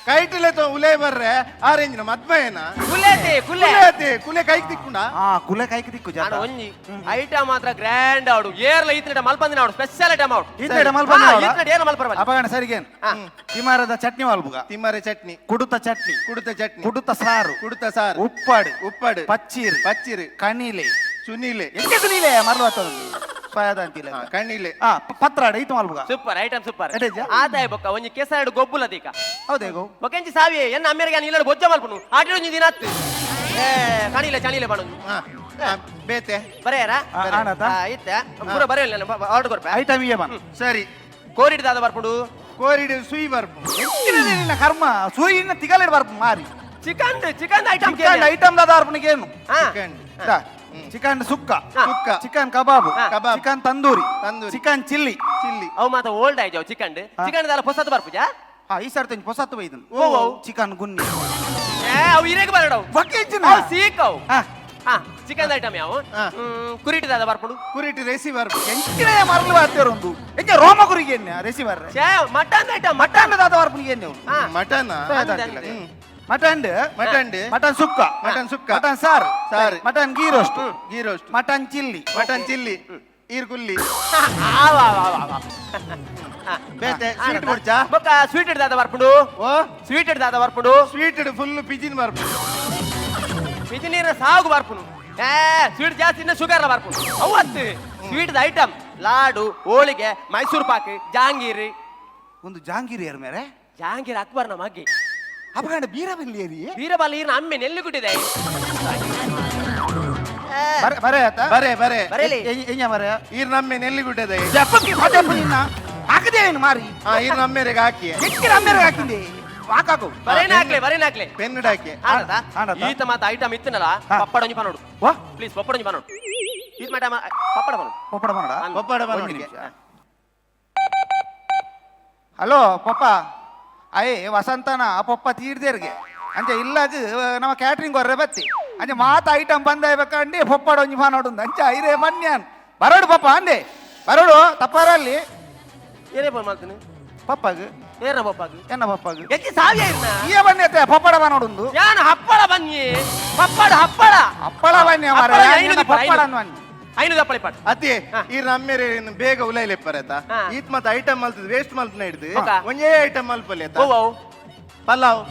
ಕೈಟಿಲೆ ಉಲೇ ಬರ್ರೆ ಆರೆಂಜಿನ ಮದ್ಮಯನ. ಕುಲೇತೆ ಕುಲೆ. ಕುಲೆ ಅತೆ, ಕುಲೆ ಕೈಕ್ ತಿಕ್ಕುಂಡ. ಆ ಕುಲೆ ಕೈಕ್ ದಿಕ್ಕು ಜಾತ. ನಾನು ಒಂಜಿ ಐಟಮ್ ಮಾತ್ರ ಗ್ರ್ಯಾಂಡ್ ಆಡು ಏರ್ಲ ಈತನಟ ಮಲ್ಪಂದಿನ ಆಡು ಸ್ಪೆಷಲ್ ಐಟಮ್ ಆಡು. ಈತನಟ ಮಲ್ಪಂದಿನ ಆವಡ? ಈತನಟ ಏರ್ಲ ಮಲ್ಪರ. ಅಪಗಣ ಸರಿಗೇನ್ ತಿಮಾರದ ಚಟ್ನಿ ಮಲ್ಪುಗ. ತಿಮ್ಮರೆ ಚಟ್ನಿ. ಕುಡುತ ಚಟ್ನಿ. ಕುಡುತ ಚಟ್ನಿ. ಕುಡುತ ಸಾರು. ಕುಡುತ ಸಾರು. ಉಪ್ಪಾಡು. ಉಪ್ಪಾಡು. ಪಚ್ಚೀರು. ಪಚ್ಚಿರು. ಕಣಿಲೆ. ಸುನೀಲೆ. ಎಂಚ ಸುನೀಲೆ ಮರ್ಲು ಬತ್ತದು ಸ್ವಾದ ಅಂತಿಲ್ಲ. ಕಣ್ಣಿಲೆ. ಆ ಪತ್ರಾಡ ಈತ ಮಲ್ಪುಗ. Super item super. ಎಟೆಜ್ಜ? ಆದಾಯ ಬೊಕ್ಕ ಒಂಜಿ ಕೆಸರಡು ಗೊಬ್ಬುಲ ದೀಕ. ಹೌದೇಗೋ? ಬೊಕೆಂಚಿ ಸಾವಿಯೆ ಎನ್ನ ಅಮ್ಮೇರಿಗೆ ಇಲ್ಲ ಬೊಜ್ಜ ಮಲ್ಪುನು ಆಟಿಡು ಒಂಜಿ ದಿನ ಅತ್ತು. ಏ ಕಣಿಲೆ ಚಣಿಲೆ ಪಣು. ಬೇತೆ. ಬರೆಯರ? ಆನತ? ಇತ್ತೆ ಪೂರ ಬರೆಯಲ್ಲ ಆರ್ಡರ್ ಕೊರ್ಪೆ. ಐಟಮ್ ಇಯೇ ಬನ್. ಸರಿ. ಕೋರಿಡ್ದಾದ ಬರ್ಪುಡು. ಕೋರಿಡು ಸುಯಿ ಬರ್ಪು. ಎಂಚಿನ ಕರ್ಮ ಸೂಯಿನ ತಿಗಲೆಡ್ ಬರ್ಪು ಮಾರಿ. Chicken chicken item. Chicken item ದಾದ ಅರ್ಪಣಿಗೆ ಏನು? Chicken. Chicken sukka. Sukka. Chicken ಕಬಾಬ್. ಕಬಾಬ್. Chicken tandoori. Tandoori. Chicken chilli. Chilli. ಅವು ಮಾತ ಓಲ್ಡ್ ಆಯ್ತು ಚಿಕನ್. ಚಿಕನ್ ದಾಲ ಹೊಸದು ಬರ್ಪುಜಾ? ಹಾ ಈ ಸರ್ತಿ ಒಂಜಿ ಪೊಸತ್ತು ಬೈದನ್. ಓ, ಓ. ಚಿಕನ್ ಗುನ್ನಿ. ಏ ಅವು ಇರೇಗ್ ಬರಡವು. ಬೊಕ್ಕ ಎಂಚಿನ? ಅವು ಸೀಕ್ ಅವು. ಹಾ. ಚಿಕನ್ ಐಟಮ್ ಯಾವ? ಕುರಿಟಿದಾದ ಬರ್ಪುಡು. ಕುರಿಟಿ ರೆಸಿ ಬರ್ಪು. ಎಂಚಿನ ಮರಳು ಬಾತ್ತೇರೊಂದು ಎಂಚ ರೋಮ ಕುರಿಗೆ ಎನ್ನೆ ರೆಸಿವರ್. ಛೇ mutton item mutton. Mutton ದಾದ ಬರ್ಪುನಿಗೆ ಎನ್ನೆ ಅವ್ನು? Mutton. Mutton. Mutton. Mutton sukka. Mutton sukka. Mutton ಸಾರು. ಸಾರು. Mutton ghee roast. Ghee roast. Mutton chilli. Mutton chilli. ಈರ್ಗುಲ್ಲಿ. ಆವ ಆವ ಆವ ಆವ. ಬೇತೆ ಸ್ವೀಟ್ ಕೊಡ್ಚಾ? ಬೊಕ್ಕ ಸ್ವೀಟ್ ದಾದ ಬರ್ಪುಡು. ಓ ಸ್ವೀಟ್ ದಾದ ಬರ್ಪುಡು. ಸ್ವೀಟ್ ಫುಲ್ ಪಿಜಿನ್ ಬರ್ಪು. ಬಿಸಿ ನೀರಿನ ಸಾಗು ಬರ್ಪುನು. ಏ ಸ್ವೀಟ್ ಜಾಸ್ತಿ ಇನ್ನ ಶುಗರ್ ಬರ್ಪುನು. ಅವತ್ತು ಸ್ವೀಟ್ ಐಟಮ್ ಲಾಡು ಹೋಳಿಗೆ ಮೈಸೂರು ಪಾಕ್ ಜಾಂಗೀರಿ. ಒಂದು ಜಾಂಗೀರಿ ಯಾರ ಮೇರೆ? ಜಾಂಗೀರ್ ಅಕ್ಬರ್ ನಮ್ಮ ಅಗ್ಗಿ. ಅಪಗಂಡ ಬೀರಬಲ್ಲಿ ಏರಿ. ವೀರಬಾಲ ಈರ್ನ ಅಮ್ಮೆ ನೆಲ್ಲಿಗುಟ್ಟಿದೆ. ಬರೆ ಬರೆ ಆತ? ಬರೆ ಬರೆ. ಬರೇಲಿ. ಎಂಜ ಬರೆ? ಈರ್ ನಮ್ಮೆ ನೆಲ್ಲಿಗುಡ್ಡದ. ಜಪ್ಪಕ್ಕೆ ಹೊಟ್ಟೆ ನಿನ್ನ ಹಾಕದೆ ಏನು ಮಾರಿ? ಹಾ ಈರ್ ನಮ್ಮೆರೆಗೆ ಹಾಕಿ. ಎಕ್ಕಿರ ಅಮ್ಮೇರೆ ಹಾಕಿಂದೆ ಹಾಕಾಕು. ಬರೇನ ಹಾಕ್ಲೆ ಬರೇನ ಹಾಕ್ಲೆ. ಪೆನ್ನುಡ್ ಹಾಕಿ. ಆನದ? ಆನದ? ಈತ ಮಾತ ಐಟಮ್ ಇತ್ತನಲ್ಲ. ಪಪ್ಪಡ ಒಂಜಿ ಪನೋಡು. ವಾ? ಪ್ಲೀಸ್ ಪಪ್ಪಡ ಒಂಜಿ ಪನೋಡು. ಈತ ಮಾಟ ಪಪ್ಪಡ ಪನೋಡು. ಪಪ್ಪಡ ಪನೋಡ? ಪಪ್ಪಡ ಒಂಜಿ ಪನೋಡಿಗೆ. ನಿಮಿಷ. ಹಲೋ ಪಪ್ಪ ಅಯ್ಯ ವಸಂತನ ಪಪ್ಪ ತೀರ್ದೇರ್ಗೆ ಅಂಚೆ ಇಲ್ಲಾಗ ನಮ್ಮ ಕ್ಯಾಟ್ರಿಂಗ್ ಹೊರ್ರೆ ಬತ್ತಿ ಅಂಚೆ ಮಾತ ಐಟಮ್ ಬಂದಾಯ್ಬೇಕಂಡು ಪೊಪ್ಪಡ ಒಂಜಿ ಫಾನೋಡು ಅಂಚೆ ಐರೇ ಬನ್ಯಾನ್ ಬರೋಡು ಪಪ್ಪ ಅಂದೆ ಬರೋಡು ತಪ್ಪಾರಲ್ಲಿ. ಏನೇ ಫೋನ್ ಮಾಡ್ತೀನಿ? ಪಪ್ಪಗ್. ಏನ ಪಪ್ಪಾಗ? ಎನ್ನ ಪಪ್ಪಗ್? ಎಚ್ಚಿ ಸಾವಿಯ ಇರ್ನ? ಈಯ ಬನ್ನಿ ಪಪ್ಪಡ ಬಾನೋಡುಂದು. ಯಾನ ಹಪ್ಪಳ ಬನ್ನಿ ಪಪ್ಪಡ ಹಪ್ಪಳ. ಹಪ್ಪಳ ಬನ್ನಿ ಮಾರ್ರೆ. ಹಪ್ಪಳ ಯಾನ್ ಐನೂರು ನಿನ್ನ ಇಪ್ಪತ್ತು, ಪಪ್ಪಡ ಐನೂರು. ಅನ್ವನ್ನಿ. ಐನೂರು ಹಪ್ಪಳ ಇಪ್ಪತ್ತು. ಅತಿ ಈರ್ ನಮ್ಮೆರೆ ಬೇಗ ಉಲೈಲೆಪ್ಪರತ. ಈತ್ ಮತ್ತ ಐಟಮ್ ಮಲ್ತದ ವೇಸ್ಟ್ ಮಲ್ತನ ಹಿಡ್ದು. ಬೊಕ್ಕ? ಒಂಜೇ ಐಟಮ್ ಮಲ್ಪಲೆ. ಓ ಓ. ಪಲಾವ್.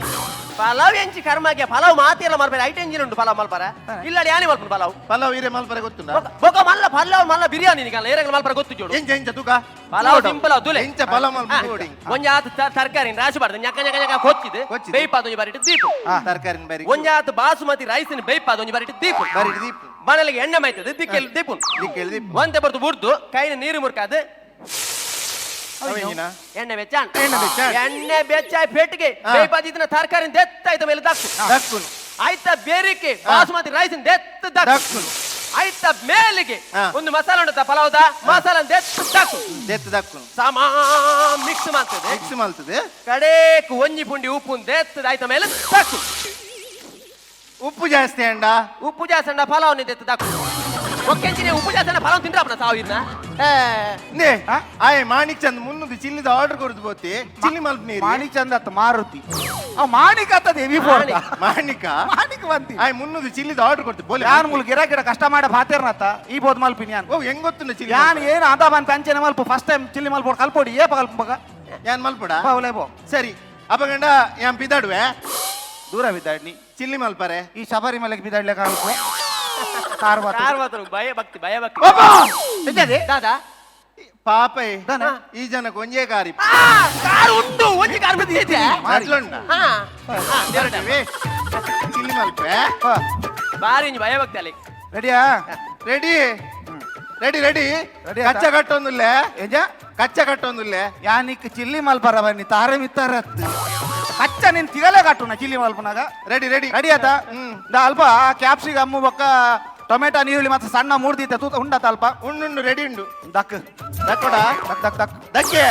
ಪಲಾವ್ ಎಂಚಿ ಕರ್ಮಾಗೆ ಪಲಾವ್ ಮಾತಿಲ್ಲ ಮಲ್ಪರೆ ಐಟಮ್ ಎಂಜಿನ್ ಉಂಟು ಪಲಾವ್ ಮಲ್ಪರ ಇಲ್ಲ ಯಾನಿ ಮಲ್ಪನು ಪಲಾವ್. ಪಲಾವ್ ಈರೆ ಮಲ್ಪರೆ ಗೊತ್ತುಂಡ? ಬೊಕ ಮಲ್ಲ ಪಲಾವ್ ಮಲ್ಲ ಬಿರಿಯಾನಿ ನಿಕಲ್ಲ ಏರಂಗಲ ಮಲ್ಪರ ಗೊತ್ತು ಜೋಡು. ಎಂಚ ಎಂಚ ತುಕ? ಪಲಾವ್ ಸಿಂಪಲ್ ದುಲೆ. ಎಂಚ ಪಲಾವ್ ಮಲ್ಪ ನೋಡಿ. ಒಂಜಾತ್ ತರಕಾರಿ ರಾಶಿ ಬಾರ್ದುညಕ ಞಕ ಞಕ ಕೊಚ್ಚಿದ್ ಕೊಚ್ಚಿದ್. ಬೇಯ್ಪಾದ ಒಂಜಿ ಬಾರಿಟ್ ದೀಪು. ತರಕಾರಿನ ಬರಿ. ಒಂಜಾತ್ ಬಾಸುಮತಿ ರೈಸ್ ಬೇಯ್ಪಾದ ಒಂಜಿ ಬಾರಿಟ್ ದೀಪು. ಬಾರಿಟ್ ದೀಪು. ಬಾಣಲಿಗೆ ಎಣ್ಣೆ ಮೈತದ ದಿಕ್ಕೆಲ್ ದೀಪು. ದಿಕ್ಕೆಲ್ ದೀಪು. ಒಂತೆ ಬರ್ದು ಬುಡ್ದು ಕೈನ ನೀರು ಮುರ್ಕಾದು ಅವೆಂಜಿನ? ಎಣ್ಣೆ ಬೆಚ್ಚಾಣ್. ಎಣ್ಣೆ ಬೆಚ್ಚಾಣ್. ಎಣ್ಣೆ ಬೆಚ್ಚಾಯ್ ಪೆಟ್ಟಿಗೆ ಬೇಯ್ಪಾದ ತರಕಾರಿ ದೆತ್ತಾಯ್ತ ಮೇಲೆ ದಕ್ಕು. ದಕ್ಕುನು. ಆಯ್ತ ಬೇರಿಕೆ ಬಾಸುಮತಿ ರೈಸ್ ದೆತ್ತ ದಕ್ಕು. ದಕ್ಕುನು. ಆಯ್ತ ಮೇಲಿಗೆ ಒಂದು ಮಸಾಲ ಉಂಟು ಪಲಾವ್ದ ಮಸಾಲ ದೆತ್ತ ದಕ್ಕು. ದೆತ್ತ ದಕ್ಕುನು. ಸಮ ಮಿಕ್ಸ್ ಮಾಡ್ತದೆ. ಮಿಕ್ಸ್ ಮಾಡ್ತದೆ. ಕಡೇಕು ಒಂಜಿ ಪುಂಡಿ ಉಪ್ಪು ದೆತ್ತದ ಆಯ್ತ ಮೇಲೆ ದಕ್ಕು. ಉಪ್ಪು ಜಾಸ್ತಿ ಅಂಡ? ಉಪ್ಪು ಜಾಸ್ತಿ ಅಂಡ ಪಲಾವ್ ದೆತ್ತ ದಕ್ಕು. ಒಕ್ಕೆಂಚಿನ ಉಪ್ಪು ಜಾಸ್ತಿ ಅಂಡ ಪಲಾವ್ ತಿಂದ್ರಪ್ಪನ ಸಾವಿರ್ನ. ನೇ ಆಯ್ ಮಾಣಿಕ್ ಚಂದ್ ಮುನ್ನದು ಚಿಲ್ಲಿದ ಆರ್ಡರ್ ಕೊಡುದು ಬೋತಿ ಚಿಲ್ಲಿ ಮಲ್ಪ ನೀರು. ಮಾಣಿಕ್ ಚಂದ ಅತ್ತ ಮಾರುತಿ ಅವ್ ಮಾಣಿಕ್ ಅತ್ತ ದೇವಿ ಫೋರ್. ಮಾಣಿಕ ಮಾಣಿಕ್ ಬಂತಿ. ಆಯ್ ಮುನ್ನದು ಚಿಲ್ಲಿದ ಆರ್ಡರ್ ಕೊಡ್ತಿ ಬೋಲೆ. ಯಾನ್ ಮುಲ್ ಗಿರ ಗಿರ ಕಷ್ಟ ಮಾಡ ಭಾತೇರ್ನತ್ತ ಈ ಬೋದ್ ಮಲ್ಪಿನಿ ಯಾನ್. ಓ ಹೆಂಗ್ ಗೊತ್ತುಂಡ ಚಿಲ್ಲಿ? ಯಾನ್ ಏನು ಅದ ಬಂತ ಅಂಚೆನೆ ಮಲ್ಪ first time chilli ಮಲ್ಪೋಡ್ ಕಲ್ಪೋಡಿ ಏಪ ಕಲ್ಪಗ. ಯಾನ್ ಮಲ್ಪಡ? ಬಾವುಲೆ ಬೋ. ಸರಿ ಅಪಗಂಡ ಯಾನ್ ಬಿದಾಡುವೆ. ದೂರ ಬಿದ್ದಾಡ್ನಿ. ಚಿಲ್ಲಿ ಮಲ್ಪರೆ. ಈ ಶಬರಿಮಲೆಗೆ ಬಿದ್ದಾಡ್ಲೆ ಕಾಲ್ಕು ಕಾರ್ ಬಾತು. ಕಾರ್ ಮಾತ್ರ ಭಯ ಭಕ್ತಿ ಭಯ ಭಕ್ತಿ. ಎಂತದೆ? ದಾದಾ ಪಾಪ ದಾನೆ? ಈ ಜನಕ್ಕೆ ಒಂಜೇ ಕಾರಿ. ಕಾರ್ ಉಂಟು ಒಂಜಿ ಕಾರ್ ಬಿದ್ದಿದೆ. ಅಟ್ಲುಂಡ? ಹಾ ಹಾ, ದೇವ್ರಟ. ಚಿಲ್ಲಿ ಮಲ್ಪೆ ಬಾರಿ ಒಂಜಿ ಭಯ ಭಕ್ತಿ ಅಲೆ ರೆಡಿಯಾ ready ready ready ready ಕಚ್ಚ ಕಟ್ಟೊಂದುಲ್ಲೆ ಎಂಜ ಕಚ್ಚ ಕಟ್ಟೊಂದುಲ್ಲೆ ಯಾನಿಕ್ ಚಿಲ್ಲಿ ಮಲ್ಪರ ಬನ್ನಿ ತಾರೆ ಮಿತ್ತಾರ ಕಚ್ಚ ನಿನ್ ತಿಗಲೆ ಕಟ್ಟುನ ಚಿಲ್ಲಿ ಮಲ್ಪನಾಗ ready ready ready ಆತ the ಅಲ್ಪ ಕ್ಯಾಪ್ಸಿಕಮ್ ಬೊಕ್ಕ ಟೊಮೆಟೊ ನೀರುಳ್ಳಿ ಮತ್ತೆ ಸಣ್ಣ ಮೂರ್ದಿತ್ತೆ ತೂತ ಉಂಡತ ಅಲ್ಪ ಉಂಡುಂಡು ರೆಡಿ ಉಂಡು ದಕ್ ದಕ್ಕೊಡ ದಕ್ ದಕ್ ದಕ್ ದಕ್ಕೆ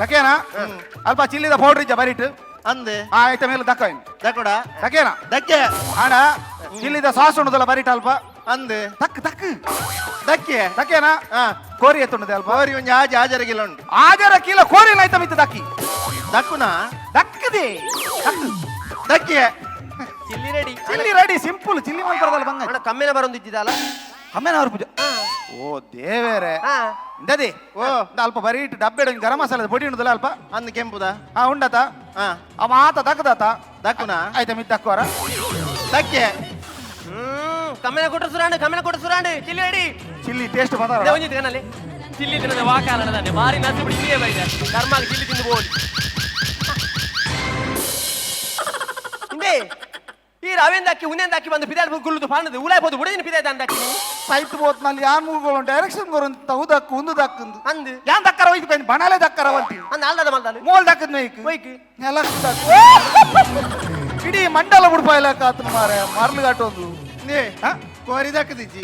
ದಕ್ಕೇನಾ ಅಲ್ಪ ಚಿಲ್ಲಿದ ಪೌಡರ್ ಇಜ್ಜ ಬರಿಟ್ ಅಂದೆ ಆ ಐತ ಮೇಲೆ ದಕ್ಕ ದಕ್ಕೊಡ ದಕ್ಕೇನಾ ದಕ್ಕೆ ಆಣ ಚಿಲ್ಲಿದ ಸಾಸ್ ಉಂಡುದಲ್ಲ ಬರಿಟ್ ಅಲ್ಪ ಅಂದೆ ತಕ್ ತಕ್ ದಕ್ಕೆ ದಕ್ಕೇನಾ ಹಾ ಕೋರಿ ಎತ್ತುಂಡದೆ ಅಲ್ಪ ಕೋರಿ ಒಂಜಿ ಆಜಿ ಆಜರ ಕಿಲೋ ಉಂಡು ಆಜರ ಕಿಲೋ ಕೋರಿ ಐತ ಮಿತ್ತ ದಕ್ಕಿ ದಕ್ಕುನ ದಕ್ಕದೆ ದಕ್ಕು ದಕ್ಕೆ chilli ready chilli ready simple chilli ಮಲ್ಪರದಲ್ಲ ಬಂಗ ಅಣ್ಣ ಕಮ್ಮಿನ ಬರೊಂದಿದ್ದಿದ್ದಲ್ಲ ಅಮ್ಮೇನವ್ರ ಪೂಜೆ ಓ ದೇವೇರೆ ಹಾ ಇಂದದಿ ಓ. ಇಂದ ಅಲ್ಪ ಬರೀ ಇಟ್ಟು ಡಬ್ಬೆ ಗರಂ ಮಸಾಲದ ಪೊಡಿ ಉಂಡುದಲ್ಲ ಅಲ್ಪ ಅಂದ್ ಕೆಂಪುದ ಹಾ ಉಂಡತ ಹಾ ಆ ಮಾತ ದಕ್ಕದಾತ ದಕ್ಕುನ ಆಯ್ತಾ ಮಿತ್ತ ದಕ್ಕುವರ ದಕ್ಕೆ ಕಮ್ಮಿನ ಕೊಟ್ಟರು ಸುರಾಂಡು ಕಮ್ಮಿನ ಕೊಟ್ಟರು ಸುರಾಂಡು chilli ready chilli taste ಬಂದಾರ ಒಂಜಿ ತಿನ್ನಲ್ಲಿ ಚಿಲ್ಲಿ ತಿನ್ನದ ವಾಕಾಲ ಬಾರಿ ನಸಿ ಬಿಡಿ ಇಲ್ಲಿಯೇ ಬೈದೆ ಕರ್ಮಾಗ ಚಿಲ್ಲಿ ತಿಂದು ಬೋಲಿ ಹಿಂದೆ ಈ ರವೆಂದ ಅಕ್ಕಿ ಉನ್ನೆಂದ ಅಕ್ಕಿ ಬಂದು ಪಿದಾಡ್ ಗುಳ್ಳುದು ಪಾಣದು ಉಲಾಯ್ ಪೋದು ಬುಡದಿನ ಪಿದಾಯ್ತ ಅಂದಕ್ಕಿ ಸೈಟ್ ಬೋತ್ನಲ್ಲಿ ಯಾನ್ ಮೂಗಳು ಡೈರೆಕ್ಷನ್ ಕೊರಂತ ಉದಕ್ಕು ಒಂದು ದಕ್ಕಂದು ಅಂದು ಯಾನ್ ದಕ್ಕರ ಒಯ್ದು ಬನ್ನಿ ಬಣಲೆ ದಕ್ಕರ ಅಂತೀವಿ ಅಂದ ಅಲ್ಲದ ಮಲ್ದಾಲು ಮೋಲ್ ದಕ್ಕದ್ ನೈಕ್ ಒಯ್ಕ್ ನೆಲಕ್ ಇಡೀ ಮಂಡಲ ಬುಡ್ಪಾಯ್ಲಕ್ಕ ಆತನ ಮಾರೆ ಮರ್ಲು ಕಟ್ಟೊಂದು ನೇ ಹಾ? ಕೋರಿ ದಕ್ಕದಿಜ್ಜಿ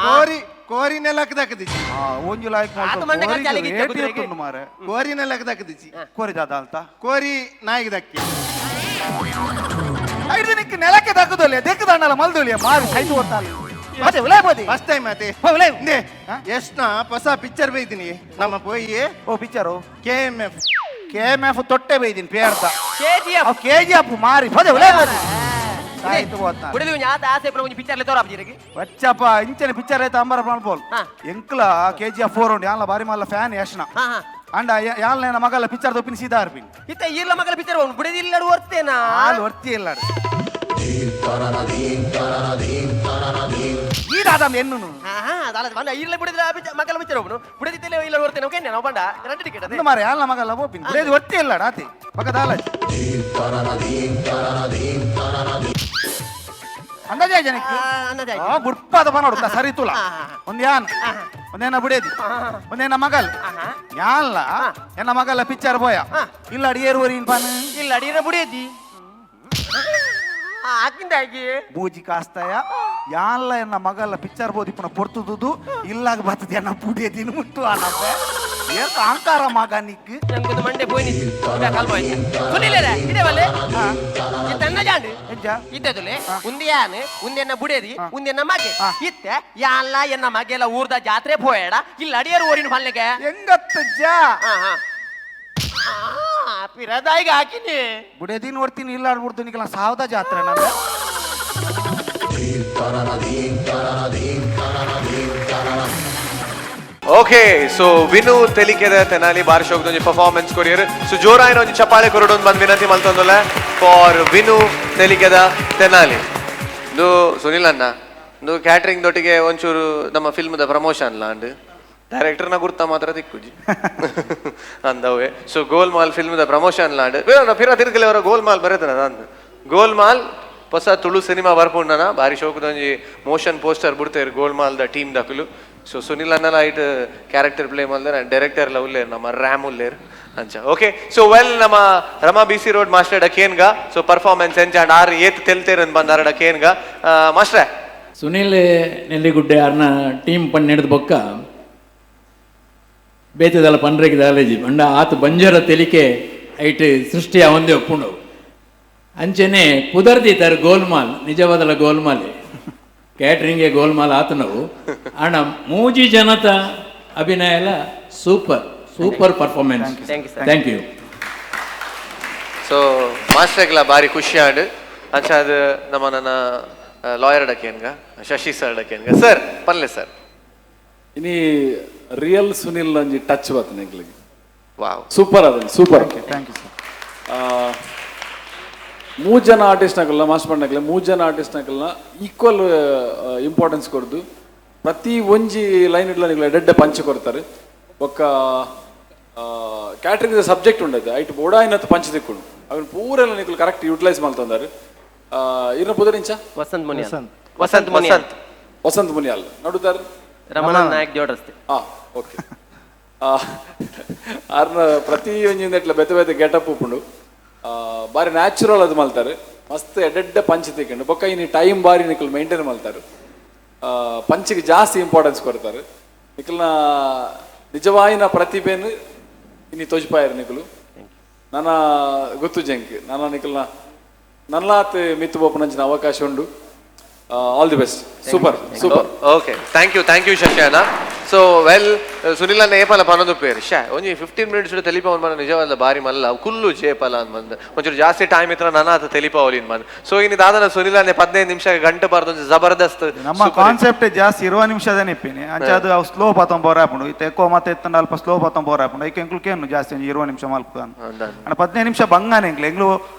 ಕೋರಿ ಕೋರಿ ನೆಲಕ್ ದಕ್ಕದಿಜ್ಜಿ ಆ ಒಂಜಿ ಲಾಯ್ಕ್ ಆತ ಮಂಡೆ ಕಚ್ಚಿ ಅಲ್ಲಿಗೆ ಇತ್ತೆ ಕುದುರೆಗೆ. ಮಾರೆ ಕೋರಿ ನೆಲಕ್ ದಕ್ಕದಿಜ್ಜಿ ಕೋರಿ ದಾದ ಅಲ್ತ ಕೋರಿ ನಾಯಿಗೆ ದಕ್ಕಿ ಐದು ನಿಕ್ ನೆಲಕ್ಕೆ ದಕ್ಕದೊಲ್ಲೆ ದೆಕ್ಕದಣ್ಣಲ್ಲ ಮಲ್ದೊಲಿಯ ಮಾರಿ ಸೈತು ಓದ್ತಾಲೆ ಮತ್ತೆ ಉಲೇ ಬೋದಿ ಫಸ್ಟ್ ಟೈಮ್ ಆತೆ ಹೋ, ಉಲೇ. ನೇ ಹಾ? ಎಷ್ಟನ ಹೊಸ ಪಿಕ್ಚರ್ ಬೈದಿನಿ ನಮ್ಮ ಪೋಯಿ ಓ picture K M F K M F ತೊಟ್ಟೆ ಬೈದಿನಿ ಪೇರ್ದ ಕೆಜಿಎಫ್ ಅವ್ K G F ಮಾರಿ ಪದೇ ಉಲೇ ಬೋದಿ ಸಾಯ್ತು ಓದ್ತಾನೆ ಬುಡದಿ ಒಂಜಿ ಆತ ಆಸೆ ಒಂಜಿ ಪಿಕ್ಚರ್ ತೋರ ಅಪ್ಪಿಜಿರಿಗೆ ಬಚ್ಚಪ್ಪ ಇಂಚನೆ ಪಿಕ್ಚರ್ ಐತ ಅಂಬರ ಬೋಲ್ ಹಾ. ಎಂಕ್ಲ K G F four ಉಂಡು ಯಾನ್ಲ ಬಾರಿ ಮಲ್ಲ ಫ್ಯಾನ್ ಯಶ್ನ ಹಾ ಹಾ ಅಂಡ ಯಾನ್ಲ ನನ್ನ ಮಗಲ್ಲ ಪಿಕ್ಚರ್ ದೊಪ್ಪಿನ ಸೀದಾ ಅರ್ಪಿನ್ ಇತ್ತ ಈರ್ಲ ಮಗಲ ಪಿಕ್ಚರ್ ಬುಡದಿ ಇಲ್ಲ ಓದ್ತೇನಾ ಹಾಲು ವರ್ತಿ ಇಲ್ಲ ಈ ದಾದ ಎನ್ನು ಹಾ ಹಾ ಅದಲ್ಲ ಬಂದ ಈರ್ಲ ಬುಡದಿ ಮಗಲ ಪಿಕ್ಚರ್ ಒಬ್ಬನು ಬುಡದಿ ತಲೆ ಇಲ್ಲ ಓದ್ತೇನೆ ಓಕೆ ನಾವು ಬಂಡ ಎರಡು ಟಿಕೆಟ್ ಅದೇ ಅಂದ ಮಾರೆ ಯಾನ್ಲ ಮಗಲ್ಲ ಬೋಪಿನ್ ಬುಡದಿ ವರ್ತಿ ಇಲ್ಲ ಆತಿ ಪಕ್ಕದ ಅಂದಾಜೆ ಜನಕ್ಕೆ ಅನ್ನದೇ ಆ ಬುಡ್ಪಾದ ಬನೋಡು ಸರಿ ತುಲ ಹಾ, ಹಾ. ಒಂದ್ ಯಾನ್ ಒಂದೇನ ಬುಡೇದಿ ಒಂದೇನ ಮಗಲ್ ಯಾನ್ಲ ಎನ್ನ ಮಗಲ್ಲ ಪಿಕ್ಚರ್ ಬೋಯ ಹಾ. ಇಲ್ಲ ಅಡಿಯೇರು ಪಾನು ಇಲ್ಲ ಅಡಿರ ಬುಡಿಯದಿ ಹಾಕಿಂದಾಗಿ ಬೂಜಿ ಕಾಸ್ತಾಯ ಯಾನ್ಲ ಎನ್ನ ಮಗಲ್ಲ ಪಿಕ್ಚರ್ ಬೋದಿ ಪುನಃ ಪೊರ್ತುದುದು ಇಲ್ಲಾಗ ಬರ್ತದೆ ಎನ್ನ ಬುಡಿಯದಿನ ಮುಟ್ಟು ಅನಪ್ಪೆ ಏನ್ ಅಹಂಕಾರ ಮಗ ನಿಕ್ ನಂಗೊಂದು ಮಂಡೆ ಪೋಯಿ ಕಲ್ಬೋಯ್ತು ಸುನಿಲೇರೆ ಇದೇ ಬಲ್ಲೆ ಇತ್ತನ್ನ ಜಾಂಡು ಎಂಜ ಇದ್ದದುಲೆ ಉಂದೆ ಯಾನ್ ಉಂದೆನ್ನ ಬುಡೇದಿ ಉಂದೆನ್ನ ಮಗೆ ಹಾ. ಇತ್ತೆ ಯಾನ್ಲ ಎನ್ನ ಮಗೆಲ್ಲ ಊರ್ದ ಜಾತ್ರೆ ಪೋಯಡ ಇಲ್ಲ ಅಡಿಯರು ಓರಿನ ಫಲ್ಲೆಗೆ ಹೆಂಗತ್ತಜ್ಜ ಹಾ ಹಾ ಪಿರದಾಯಿಗೆ ಹಾಕಿನಿ ಬುಡೇದಿ ನೋಡ್ತೀನಿ ಇಲ್ಲ ಆಡ್ಬಿಡ್ತೀನಿ ನಿಕ್ಲ ಸಾವದ ಜಾತ್ರೆ ನನ್ನ ಓಕೆ ಸೊ Vinu ತೆಲಿಕೆದ Tenali ಬಾರಿಶೋಗ್ದೊಂಜಿ performance courier so ಜೋರಾಯಿನ ಒಂಜಿ ಚಪ್ಪಾಳೆ ಕೊರಡೊಂದು ಬಂದ್ ವಿನಂತಿ ಮಲ್ತೊಂದುಲ್ಲ ಫಾರ್ ವಿನು ತೆಲಿಕೆದ ತೆನಾಲಿ ಇದು ಸುನಿಲ್ ಅಣ್ಣ ಇದು ಕ್ಯಾಟ್ರಿಂಗ್ ದೊಟ್ಟಿಗೆ ಒಂಚೂರು ನಮ್ಮ ಫಿಲ್ಮ್ದ ಪ್ರಮೋಷನ್ ಲಾಂಡ್ ಡೈರೆಕ್ಟರ್ನ ಗುರ್ತ ಮಾತ್ರ ತಿಕ್ಕುಜಿ ಅಂದವೇ ಸೊ ಗೋಲ್ಮಾಲ್ ಫಿಲ್ಮ್ದ ಪ್ರಮೋಷನ್ ಲಾಂಡ್ ಫಿರ ತಿರುಗಲೆ ಅವರ ಗೋಲ್ಮಾಲ್ ಬರೆದನ ಅಂದ್ ಗೋಲ್ಮಾಲ್ ಹೊಸ ತುಳು ಸಿನಿಮಾ ಬರ್ಪುಂಡನ ಬಾರಿ ಶೋಕದೊಂಜಿ ಮೋಷನ್ ಪೋಸ್ಟರ್ ಬಿಡ್ತೇರು ಗೋಲ್ಮಾಲ್ the team ದಕುಲು so Sunil ಅನ್ನಲ ಐಟ್ ಕ್ಯಾರೆಕ್ಟರ್ ಪ್ಲೇ ಮಲ್ದ ಡೈರೆಕ್ಟರ್ ಲ ಉಲ್ಲೇರ್ ನಮ್ಮ ರ್ಯಾಮ್ ಉಲ್ಲೇರ್ ಅಂಚ okay so well ನಮ್ಮ Rama B C road master ಡಕೇನ್ಗ so performance ಎಂಚಾಂಡ್ R ಏತ್ ತೆಲ್ತೇರ್ ಅಂತ ಬಂದಾರ ಡಕೇನ್ಗ ಮಾಸ್ಟ್ರೆ ಸುನೀಲ್ ನೆಲ್ಲಿಗುಡ್ಡೆ ಅರ್ನ ಟೀಮ್ ಪಣ್ ಹಿಡಿದು ಬೊಕ್ಕ ಬೇತದಲ್ಲ ಪನ್ರೆಗೆ ದಾಲೇಜಿ ಬಂಡ ಆತ ಬಂಜರ ತೆಲಿಕೆ ಐಟ್ ಸೃಷ್ಟಿಯ ಒಂದೇ ಒಪ್ಪುಂಡು ಅಂಚೆನೆ ಪುದರ್ದಿತಾರೆ ಗೋಲ್ಮಾಲ್ ನಿಜವಾದಲ ಗೋಲ್ಮಾಲೆ ಕ್ಯಾಟ್ರಿಂಗ್ಗೆ ಗೋಲ್ಮಾಲ್ ಆತನವು ಅಣ್ಣ ಮೂಜಿ ಜನತ ಅಭಿನಯ ಎಲ್ಲ super super performance Thank you, sir. Thank you. So ಮಾಸ್ಟರ್ಗ್ಲ ಬಾರಿ ಖುಷಿ ಆಂಡ್ ಅಂಚ ಅದು ನಮ್ಮ ನನ್ನ ಲಾಯರ್ ಡಕೇನ್ಗ ಶಶಿ ಸರ್ ಡಕೇನ್ಗ ಸರ್ ಪನ್ಲೆ ಸರ್ ಇನಿ ರಿಯಲ್ ಸುನಿಲ್ ಒಂಜಿ ಟಚ್ ಬರ್ತದೆ ಎಂಕ್ಲೆಗ್ ವಾವ್ ಸೂಪರ್ ಅದನ್ super thank you sir ಮೂರು ಜನ ಆರ್ಟಿಸ್ಟ್ ನಕಲ್ನ ಮಾಸ್ಟರ್ ನಕಲ ಮೂರು ಜನ ಆರ್ಟಿಸ್ಟ್ ನಕಲ್ನ ಈಕ್ವಲ್ ಇಂಪಾರ್ಟೆನ್ಸ್ ಕೊಡ್ದು ಪ್ರತಿ ಒಂಜಿ ಲೈನ್ ಇಡ್ಲ ನಿಕ್ಲೆ ಡೆಡ್ಡ ಪಂಚ್ ಕೊಡ್ತಾರೆ ಬೊಕ್ಕ ಕ್ಯಾಟ್ರಿಂಗ್ ಸಬ್ಜೆಕ್ಟ್ ಉಂಡದು ಐಟ್ ಬೋಡಾಯಿನತ್ ಪಂಚ್ ತಿಕ್ಕುಂಡು ಅವನ್ ಪೂರೆಲ್ಲ ನಿಕ್ಲು ಕರೆಕ್ಟ್ ಯೂಟಿಲೈಸ್ ಮಾಡ್ತಂದಾರೆ. ಇರ್ನ ಪುದರಿಂಚ ವಸಂತ್ ಮುನಿಯಾಲ್. ವಸಂತ್ ಮುನಿಯಾಲ್. ವಸಂತ್ ಮುನಿಯಾಲ್ ನಡುದಾರ್ ರಮಣ ನಾಯಕ್ ಜೋಡರಸ್ತೆ. ಹಾ ಓಕೆ. ಆರ್ನ ಪ್ರತಿ ಒಂಜಿಂದಟ್ಲ ಬೇತೆ ಬೇತೆ ಗೆಟಪ್ ಉಪ್ಪುಂಡು, ಬಾರಿ ನ್ಯಾಚುರಲ್ ಅದು ಮಲ್ತಾರೆ, ಮಸ್ತ್ ಎಡ್ಡೆಡ್ಡೆ ಪಂಚ್ ತಿಕ್ಕಂಡು ಬೊಕ್ಕ ಇನಿ ಟೈಮ್ ಬಾರಿ ನಿಕಲ್ ಮೇಂಟೈನ್ ಮಲ್ತಾರೆ, ಪಂಚಿಗೆ ಜಾಸ್ತಿ ಇಂಪಾರ್ಟೆನ್ಸ್ ಕೊಡ್ತಾರೆ. ನಿಕಲ್ನ ನಿಜವಾಯಿನ ಪ್ರತಿಭೆನು ಇನಿ ತೋಜ್ಪಾಯರು ನಿಕಲು. ನನ್ನ ಗೊತ್ತು ಜಂಕ್ ನನ್ನ ನಿಕಲ್ನ ನಲ್ಲಾತ್ ಮಿತ್ತು ಬೋಪನಂಚಿನ ಅವಕಾಶ ಉಂಡು. All the best. Super super. Okay, thank you, thank you ಶಶಿಯಣ್ಣ. So well Sunil ಅನ್ನ ಏಪಲ ಪನೊಂದು ಪೇರು ಶಾ ಒಂಜಿ 15 ಮಿನಿಟ್ಸ್ ತೆಲಿಪವನ್ ಮನ ನಿಜವಾದ ಬಾರಿ ಮಲ್ಲ ಕುಲ್ಲು ಜೇಪಲ ಅಂದ್ ಬಂದು ಒಂಚೂರು ಜಾಸ್ತಿ ಟೈಮ್ ಇತ್ರ ನನ್ನ ಆತ ತೆಲಿಪಾವಲಿ ಬಂದು. ಸೊ ಇನ್ನು ದಾದನ ಸುನಿಲ್ ಅನ್ನೆ 15 ನಿಮಿಷ ಗಂಟೆ ಬಾರ್ದು ಒಂಜಿ ಜಬರ್ದಸ್ತ್ ನಮ್ಮ ಕಾನ್ಸೆಪ್ಟ್ ಜಾಸ್ತಿ 20 ನಿಮಿಷದ ನಿಪ್ಪಿನಿ ಅಂಚ ಅದು ಅವು ಸ್ಲೋ ಪಾತೊಂದು ಬೋರ್ ಆಪುಂಡು ಇತ್ತೆ ಎಕ್ಕೋ ಮತ್ತೆ ಎತ್ತಂಡ ಅಲ್ಪ ಸ್ಲೋ ಪಾತೊಂದು ಬೋರ್ ಆಪುಂಡು ಐಕೆ ಎಂಕ್ಲು ಜಾಸ್ತಿ ಒಂಜಿ 20 ನಿಮಿಷ ಮಲ್ಪು ಅಂಡ 15 ನಿಮಿಷ ಬಂಗಾನೆ ಎಂಕ್ಲು ಎಂಗ್ಲು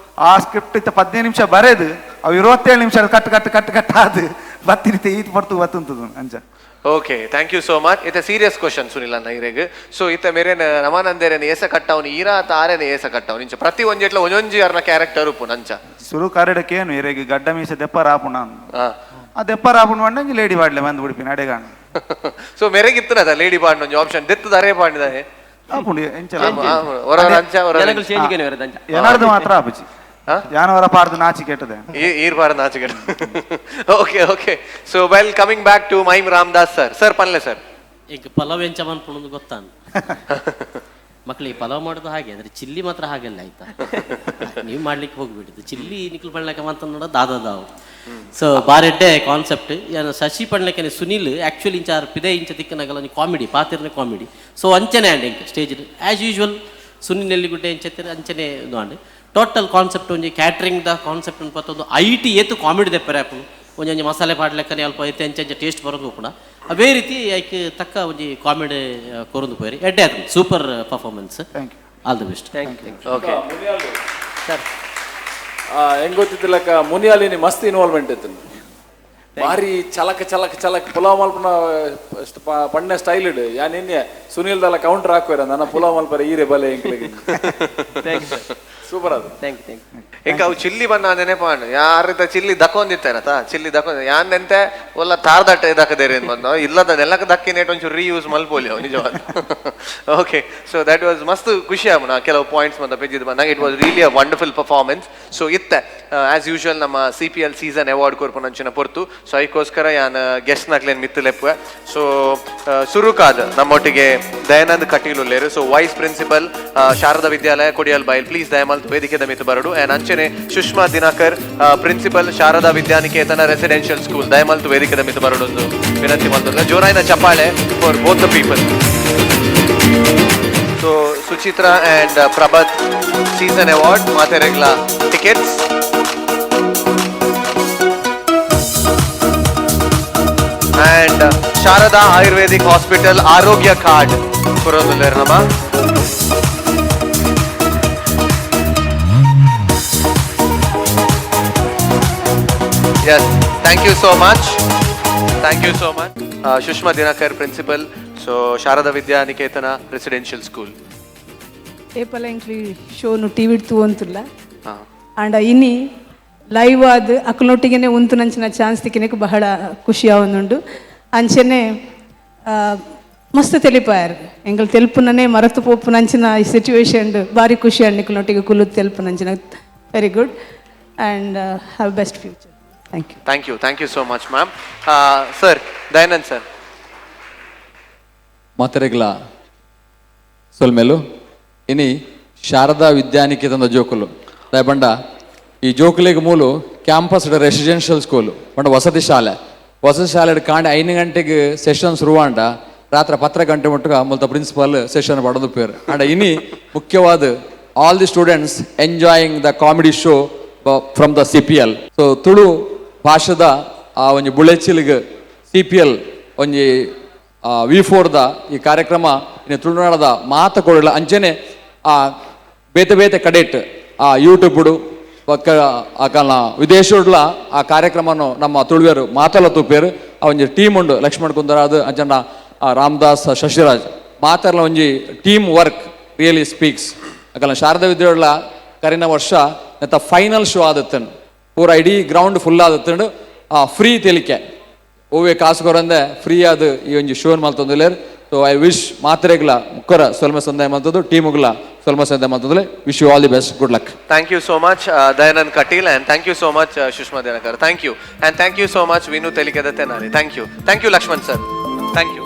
ಆ ಸ್ಕ್ರಿಪ್ಟ್ ಇತ್ತ 15 ನಿಮಿಷ ಬರೆದು ಅವು 27 ನಿಮಿಷ cut cut cut cut ಆದು ಬತ್ತಿನಿತ್ತೆ ಈತ್ ಪಡ್ತು ಬತ್ತುಂತದು ಅಂಚ. Okay, thank you so much. ಇತ್ತೆ ಸೀರಿಯಸ್ ಕ್ವಶನ್ ಸುನಿಲ್ ಅಣ್ಣ ಇರೆಗ್. ಸೊ ಇತ್ತೆ ಮೇರೇನ ರಮಾನಂದೇರೇನ ಏಸ ಕಟ್ಟವನು ಈರಾ ತಾರೇನ ಏಸ ಕಟ್ಟವನು ಇಂಚ ಪ್ರತಿ ಒಂಜೆಟ್ಲ ಒಂಜೊಂಜಿ ಅರ್ನ ಕ್ಯಾರೆಕ್ಟರ್ ಉಪ್ಪು ನಂಚ ಸುರು ಕರಡಕ್ಕೆ ಏನು ಇರೆಗ್ ಗಡ್ಡ ಮೀಸೆ ದೆಪ್ಪರ ಆಪುಣ ಆ ದೆಪ್ಪರ ಆಪುಣ ಒಂಜಿ ಲೇಡಿ ಬಾಡ್ಲೆ ಬಂದು ಬಿಡಿಪಿನ ಅಡೆಗಾಣ. ಸೊ ಮೇರೆಗೆ ಇತ್ತನದ ಲೇಡಿ ಬಾಡ್ ಒಂಜಿ ಆಪ್ಷನ್ ದೆತ್ತು ಅರೇ ಪಾಡಿದಾನೆ ಆಪುಂಡು ಎಂಚ ಏನಾರ್ದು ಮಾತ್ರ ಆಪುಜಿ ಜಾನವರ ಪಾರ್ದು ನಾಚಿ ಕೆಟ್ಟದೆ ಈರ್ ಪಾರ್ದು ನಾಚಿ ಕೆಟ್ಟ. Okay okay. So well coming back to mime Ramdas sir. Sir ಪನ್ಲೆ sir. ಈಗ ಪಲಾವ್ ಎಂಚ ಮನ್ಪುಣದು ಗೊತ್ತಾನ ಮಕ್ಕಳಿಗೆ ಪಲಾವ್ ಮಾಡೋದು ಹಾಗೆ, ಆದರೆ ಚಿಲ್ಲಿ ಮಾತ್ರ ಹಾಗೆಲ್ಲ ಆಯ್ತಾ, ನೀವು ಮಾಡ್ಲಿಕ್ಕೆ ಹೋಗ್ಬಿಟ್ಟಿದ್ದು ಚಿಲ್ಲಿ ನಿಕ್ಲು ಪಣ್ಲಕ್ಕೆ ಅಂತ ನೋಡೋದು ದಾದಾವು. ಸೊ ಬಾರೆಡ್ಡೆ ಕಾನ್ಸೆಪ್ಟ್ ಏನು ಶಶಿ ಪಣ್ಲಕ್ಕೆ ಸುನಿಲ್ ಆ್ಯಕ್ಚುಲಿ ಇಂಚ ಪಿದೆ ಇಂಚ ತಿಕ್ಕನಾಗಲ್ಲ ಒಂಜಿ ಕಾಮಿಡಿ ಪಾತಿರನೆ ಕಾಮಿಡಿ. ಸೊ ಅಂಚನೆ and Inca stage as usual Sunil Nelligudde ಇಂಚೆ ಅಂಚನೆ ಇದು and total concept ಒಂಜಿ catering the concept ಅನ್ಪತ್ತೊಂದು I T ಏತು ಕಾಮಿಡಿ ದೆಪ್ಪರೆ ಆಪುಂಡು ಒಂಜೊಂಜಿ ಮಸಾಲೆ ಪಾಡ್ಲೆಕ್ಕನೆ ಅಲ್ಪ ಏತೆ ಅಂಚೆ ಅಂಚೆ ಟೇಸ್ಟ್ ಬರೋದು ಕೂಡ ಅವೇ ರೀತಿ ಐಕ್ ತಕ್ಕ ಒಂಜಿ ಕಾಮಿಡಿ ಕೊರೊಂದು ಪೋಯರಿ ಎಡ್ಡೆ ಆತು. Super performance. All the best. Thank you. Okay sir. ಹೆಂಗ್ ಗೊತ್ತಿದ್ದಿಲ್ಲಕ್ಕ ಮುನಿಯಾಲಿನಿ ಮಸ್ತ್ ಇನ್ವಾಲ್ವ್ಮೆಂಟ್ ಇತ್ತು, ಭಾರಿ ಚಲಕ ಚಲಕ ಚಲಕ್ ಪುಲಾವ್ ಮಲ್ಪನ ಪಣ್ಣ ಸ್ಟೈಲ್ ಇಡು ಯಾ ನಿನ್ನೆ ಸುನಿಲ್ ದಲ್ಲ ಕೌಂಟರ್ ಹಾಕುವ ನನ್ನ ಪುಲಾವ್ ಮಲ್ಪರ ಈರೆ ಬಲೆ ಎಂಕ್ಲಿಗೆ. ಸೂಪರ್ ಅದು. Thank you thank you. ಇಂಕ ಅವು ಚಿಲ್ಲಿ ಬಣ್ಣ ನೆನಪಾಂಡ್ ಯಾರಿತ ಚಿಲ್ಲಿ ದಕ್ಕೊಂದಿತ್ತೇನತ ಚಿಲ್ಲಿ ದಕ್ಕೊಂದ ಯಾನ್ನೆಂತೆ ಒಲ್ಲ ತಾರ್ದಟ್ಟೆ ದಕ್ಕದೇರಿ ಬಂದು ಇಲ್ಲದ ನೆಲಕ್ಕೆ ದಕ್ಕಿ ನೇಟ್ ಒಂಚೂರು ರೀಯೂಸ್ ಮಲ್ಪೋಲಿ ಅವು ನಿಜವಾದ. Okay, so that was ಮಸ್ತ್ ಖುಷಿ ಆಗುಣ ಕೆಲವು ಪಾಯಿಂಟ್ಸ್ ಮತ್ತೆ ಪೆಜ್ಜಿದ್ ಬಂದಾಗ. It was really a wonderful performance. So ಇತ್ತೆ ಆಸ್ ಯೂಶುವಲ್ ನಮ್ಮ CPL season award ಕೊರ್ಪುನಂಚಿನ ಪೊರ್ತು. ಸೊ ಅದಕ್ಕೋಸ್ಕರ ಯಾನ್ ಗೆಸ್ಟ್ ನಕ್ಲೇನ್ ಮಿತ್ತುಲೆಪ್ಪುವೆ. ಸೊ ಸುರುಕಾದ್ ನಮ್ಮೊಟ್ಟಿಗೆ Dayanand Kateel ಉಲ್ಲೇರು. So vice principal Sharada Vidyalaya Kodial Bail, please ದಯಮಲ್ತ್ ವೇದಿಕೆದ ಮಿತ್ತು ಬರಡು. ಆ್ಯಂಡ್ ಅಂಚನೆ Sushma Dinakar principal Sharada Vidyaniketan residential school ದಯಮಲ್ತ್ ವೇದಿಕೆದ ಮಿತ್ತು ಬರಡು ಒಂದು ವಿನಂತಿ ಮಲ್ತೊಂದು. ಜೋರಾಯಿನ ಚಪ್ಪಾಳೆ for both the people. So Suchitra and Prabhat season award ಮಾತೆರೆಗ್ಲ tickets. And Sharada Ayurvedic hospital Arogya card ಕೊರೊಂದುಲ್ಲೆರ್ ನಮ. Yes, thank you so much. Thank you so much. Sushma Dinakar, principal, so Sharada Vidya Niketana Residential School. ಏಪಲ ಎಂಕ್ಲಿ ಶೋನು TV ತೂವೊಂತುಲ್ಲ and ಇನಿ live ಆದ್ ಅಕ್ಲೊಟ್ಟಿಗೆನೆ ಉಂತು ನಂಚಿನ chance ತಿಕ್ಕಿನಕ್ಕೆ ಬಹಳ ಖುಷಿ ಆವೊಂದುಂಡು. ಅಂಚನೆ ಮಸ್ತ್ ತೆಲಿಪಾಯರ್ ಎಂಕಲ್ ತೆಲ್ಪುನನೇ ಮರತು ಪೋಪುನಂಚಿನ ಈ ಸಿಚುವೇಶನ್ ಬಾರಿ ಖುಷಿ ಆಂಡ್ ನಿಕ್ಲೊಟ್ಟಿಗೆ ಕುಲು ತೆಲ್ಪುನಂಚಿನ. Very good and have best future. Thank you. Thank you. Thank you so much, ma'am. Sir, Dayanand sir. ಮಾತೆರೆಗ್ಲ ಸೊಲ್ಮೆಲು ಇನಿ ಶಾರದಾ ವಿದ್ಯಾನಿಕೇತನದ ಜೋಕುಲು ದಯಬಂಡ ಈ ಜೋಕುಲಿಗೆ ಮೂಲು campus residential school ಪಂಡ ವಸತಿ ಶಾಲೆ. ವಸತಿ ಶಾಲೆ ಕಾಂಡೆ 5 ಗಂಟೆಗೆ ಸೆಷನ್ ಶುರುವಾಂಡ ರಾತ್ರಿ 10 ಗಂಟೆ ಮುಟ್ಟಗ ಮುಲ್ತ ಪ್ರಿನ್ಸಿಪಾಲ್ ಸೆಷನ್ ಪಡೆದು ಪೇರು. ಅಂಡ ಇನಿ ಮುಖ್ಯವಾದ all the students enjoying the comedy show from the CPL. So Tulu ಭಾಷೆದ ಆ ಒಂಜಿ ಬುಳೆಚಿಲ್ಗ್ CPL ಒಂಜಿ V4ದ ಈ ಕಾರ್ಯಕ್ರಮ ಇನ್ನು ತುಳುನಾಡದ ಮಾತ ಕೊಡಲ ಅಂಚನೆ ಆ ಬೇತೆ ಬೇತೆ ಕಡೆಟ್ ಆ ಯೂಟ್ಯೂಬ್ ಬೊಕ್ಕ ಅಕಲ್ನ ವಿದೇಶಡ್ಲ ಆ ಕಾರ್ಯಕ್ರಮನು ನಮ್ಮ ತುಳುವೆರು ಮಾತಲ ತೂಪೇರು. ಆ ಒಂಜಿ ಟೀಮ್ ಉಂಡು ಲಕ್ಷ್ಮಣ್ ಕುಂದರಾದ್ ಅಂಚನ ರಾಮದಾಸ್ ಶಶಿರಾಜ್ ಮಾತೆರ್ಲ ಒಂಜಿ team work really speaks. ಅಕಲ್ನ ಶಾರದಾ ವಿದ್ಯೆಡ್ಲ ಕರಿನ ವರ್ಷ ನೆತ್ತ ಫೈನಲ್ ಶೋ ಆದತ್ತನ್ ಪೂರ ಇಡೀ ಗ್ರೌಂಡ್ ಫುಲ್ ಆದತ್ತುಂಡು. ಆ ಫ್ರೀ ತೆಲಿಕೆ, ಒವ್ವೆ ಕಾಸು ಕೊರಂದೆ ಫ್ರೀ ಆದ್ ಈ ಒಂಜಿ ಶೋನ್ ಮಲ್ತೊಂದುಲ್ಲೆರ್. ಸೊ I wish ಮಾತ್ರೆಗ್ಲ ಮುಕ್ಕರ ಸೊಲ್ಮೆ ಸಂದಾಯ ಮಲ್ತದ್ದು, ಟೀಮುಗ್ಲ ಸೊಲ್ಮೆ ಸಂದಾಯ ಮಲ್ತೊಂದುಲ್ಲೆ. Wish you all the best, good luck. Thank you so much, Dayanand Kateel, and thank you so much, Sushma Dinakar. Thank you. And thank you so much, Vinu Telikeda Tenali. Thank you. Thank you, Lakshman sir. Thank you.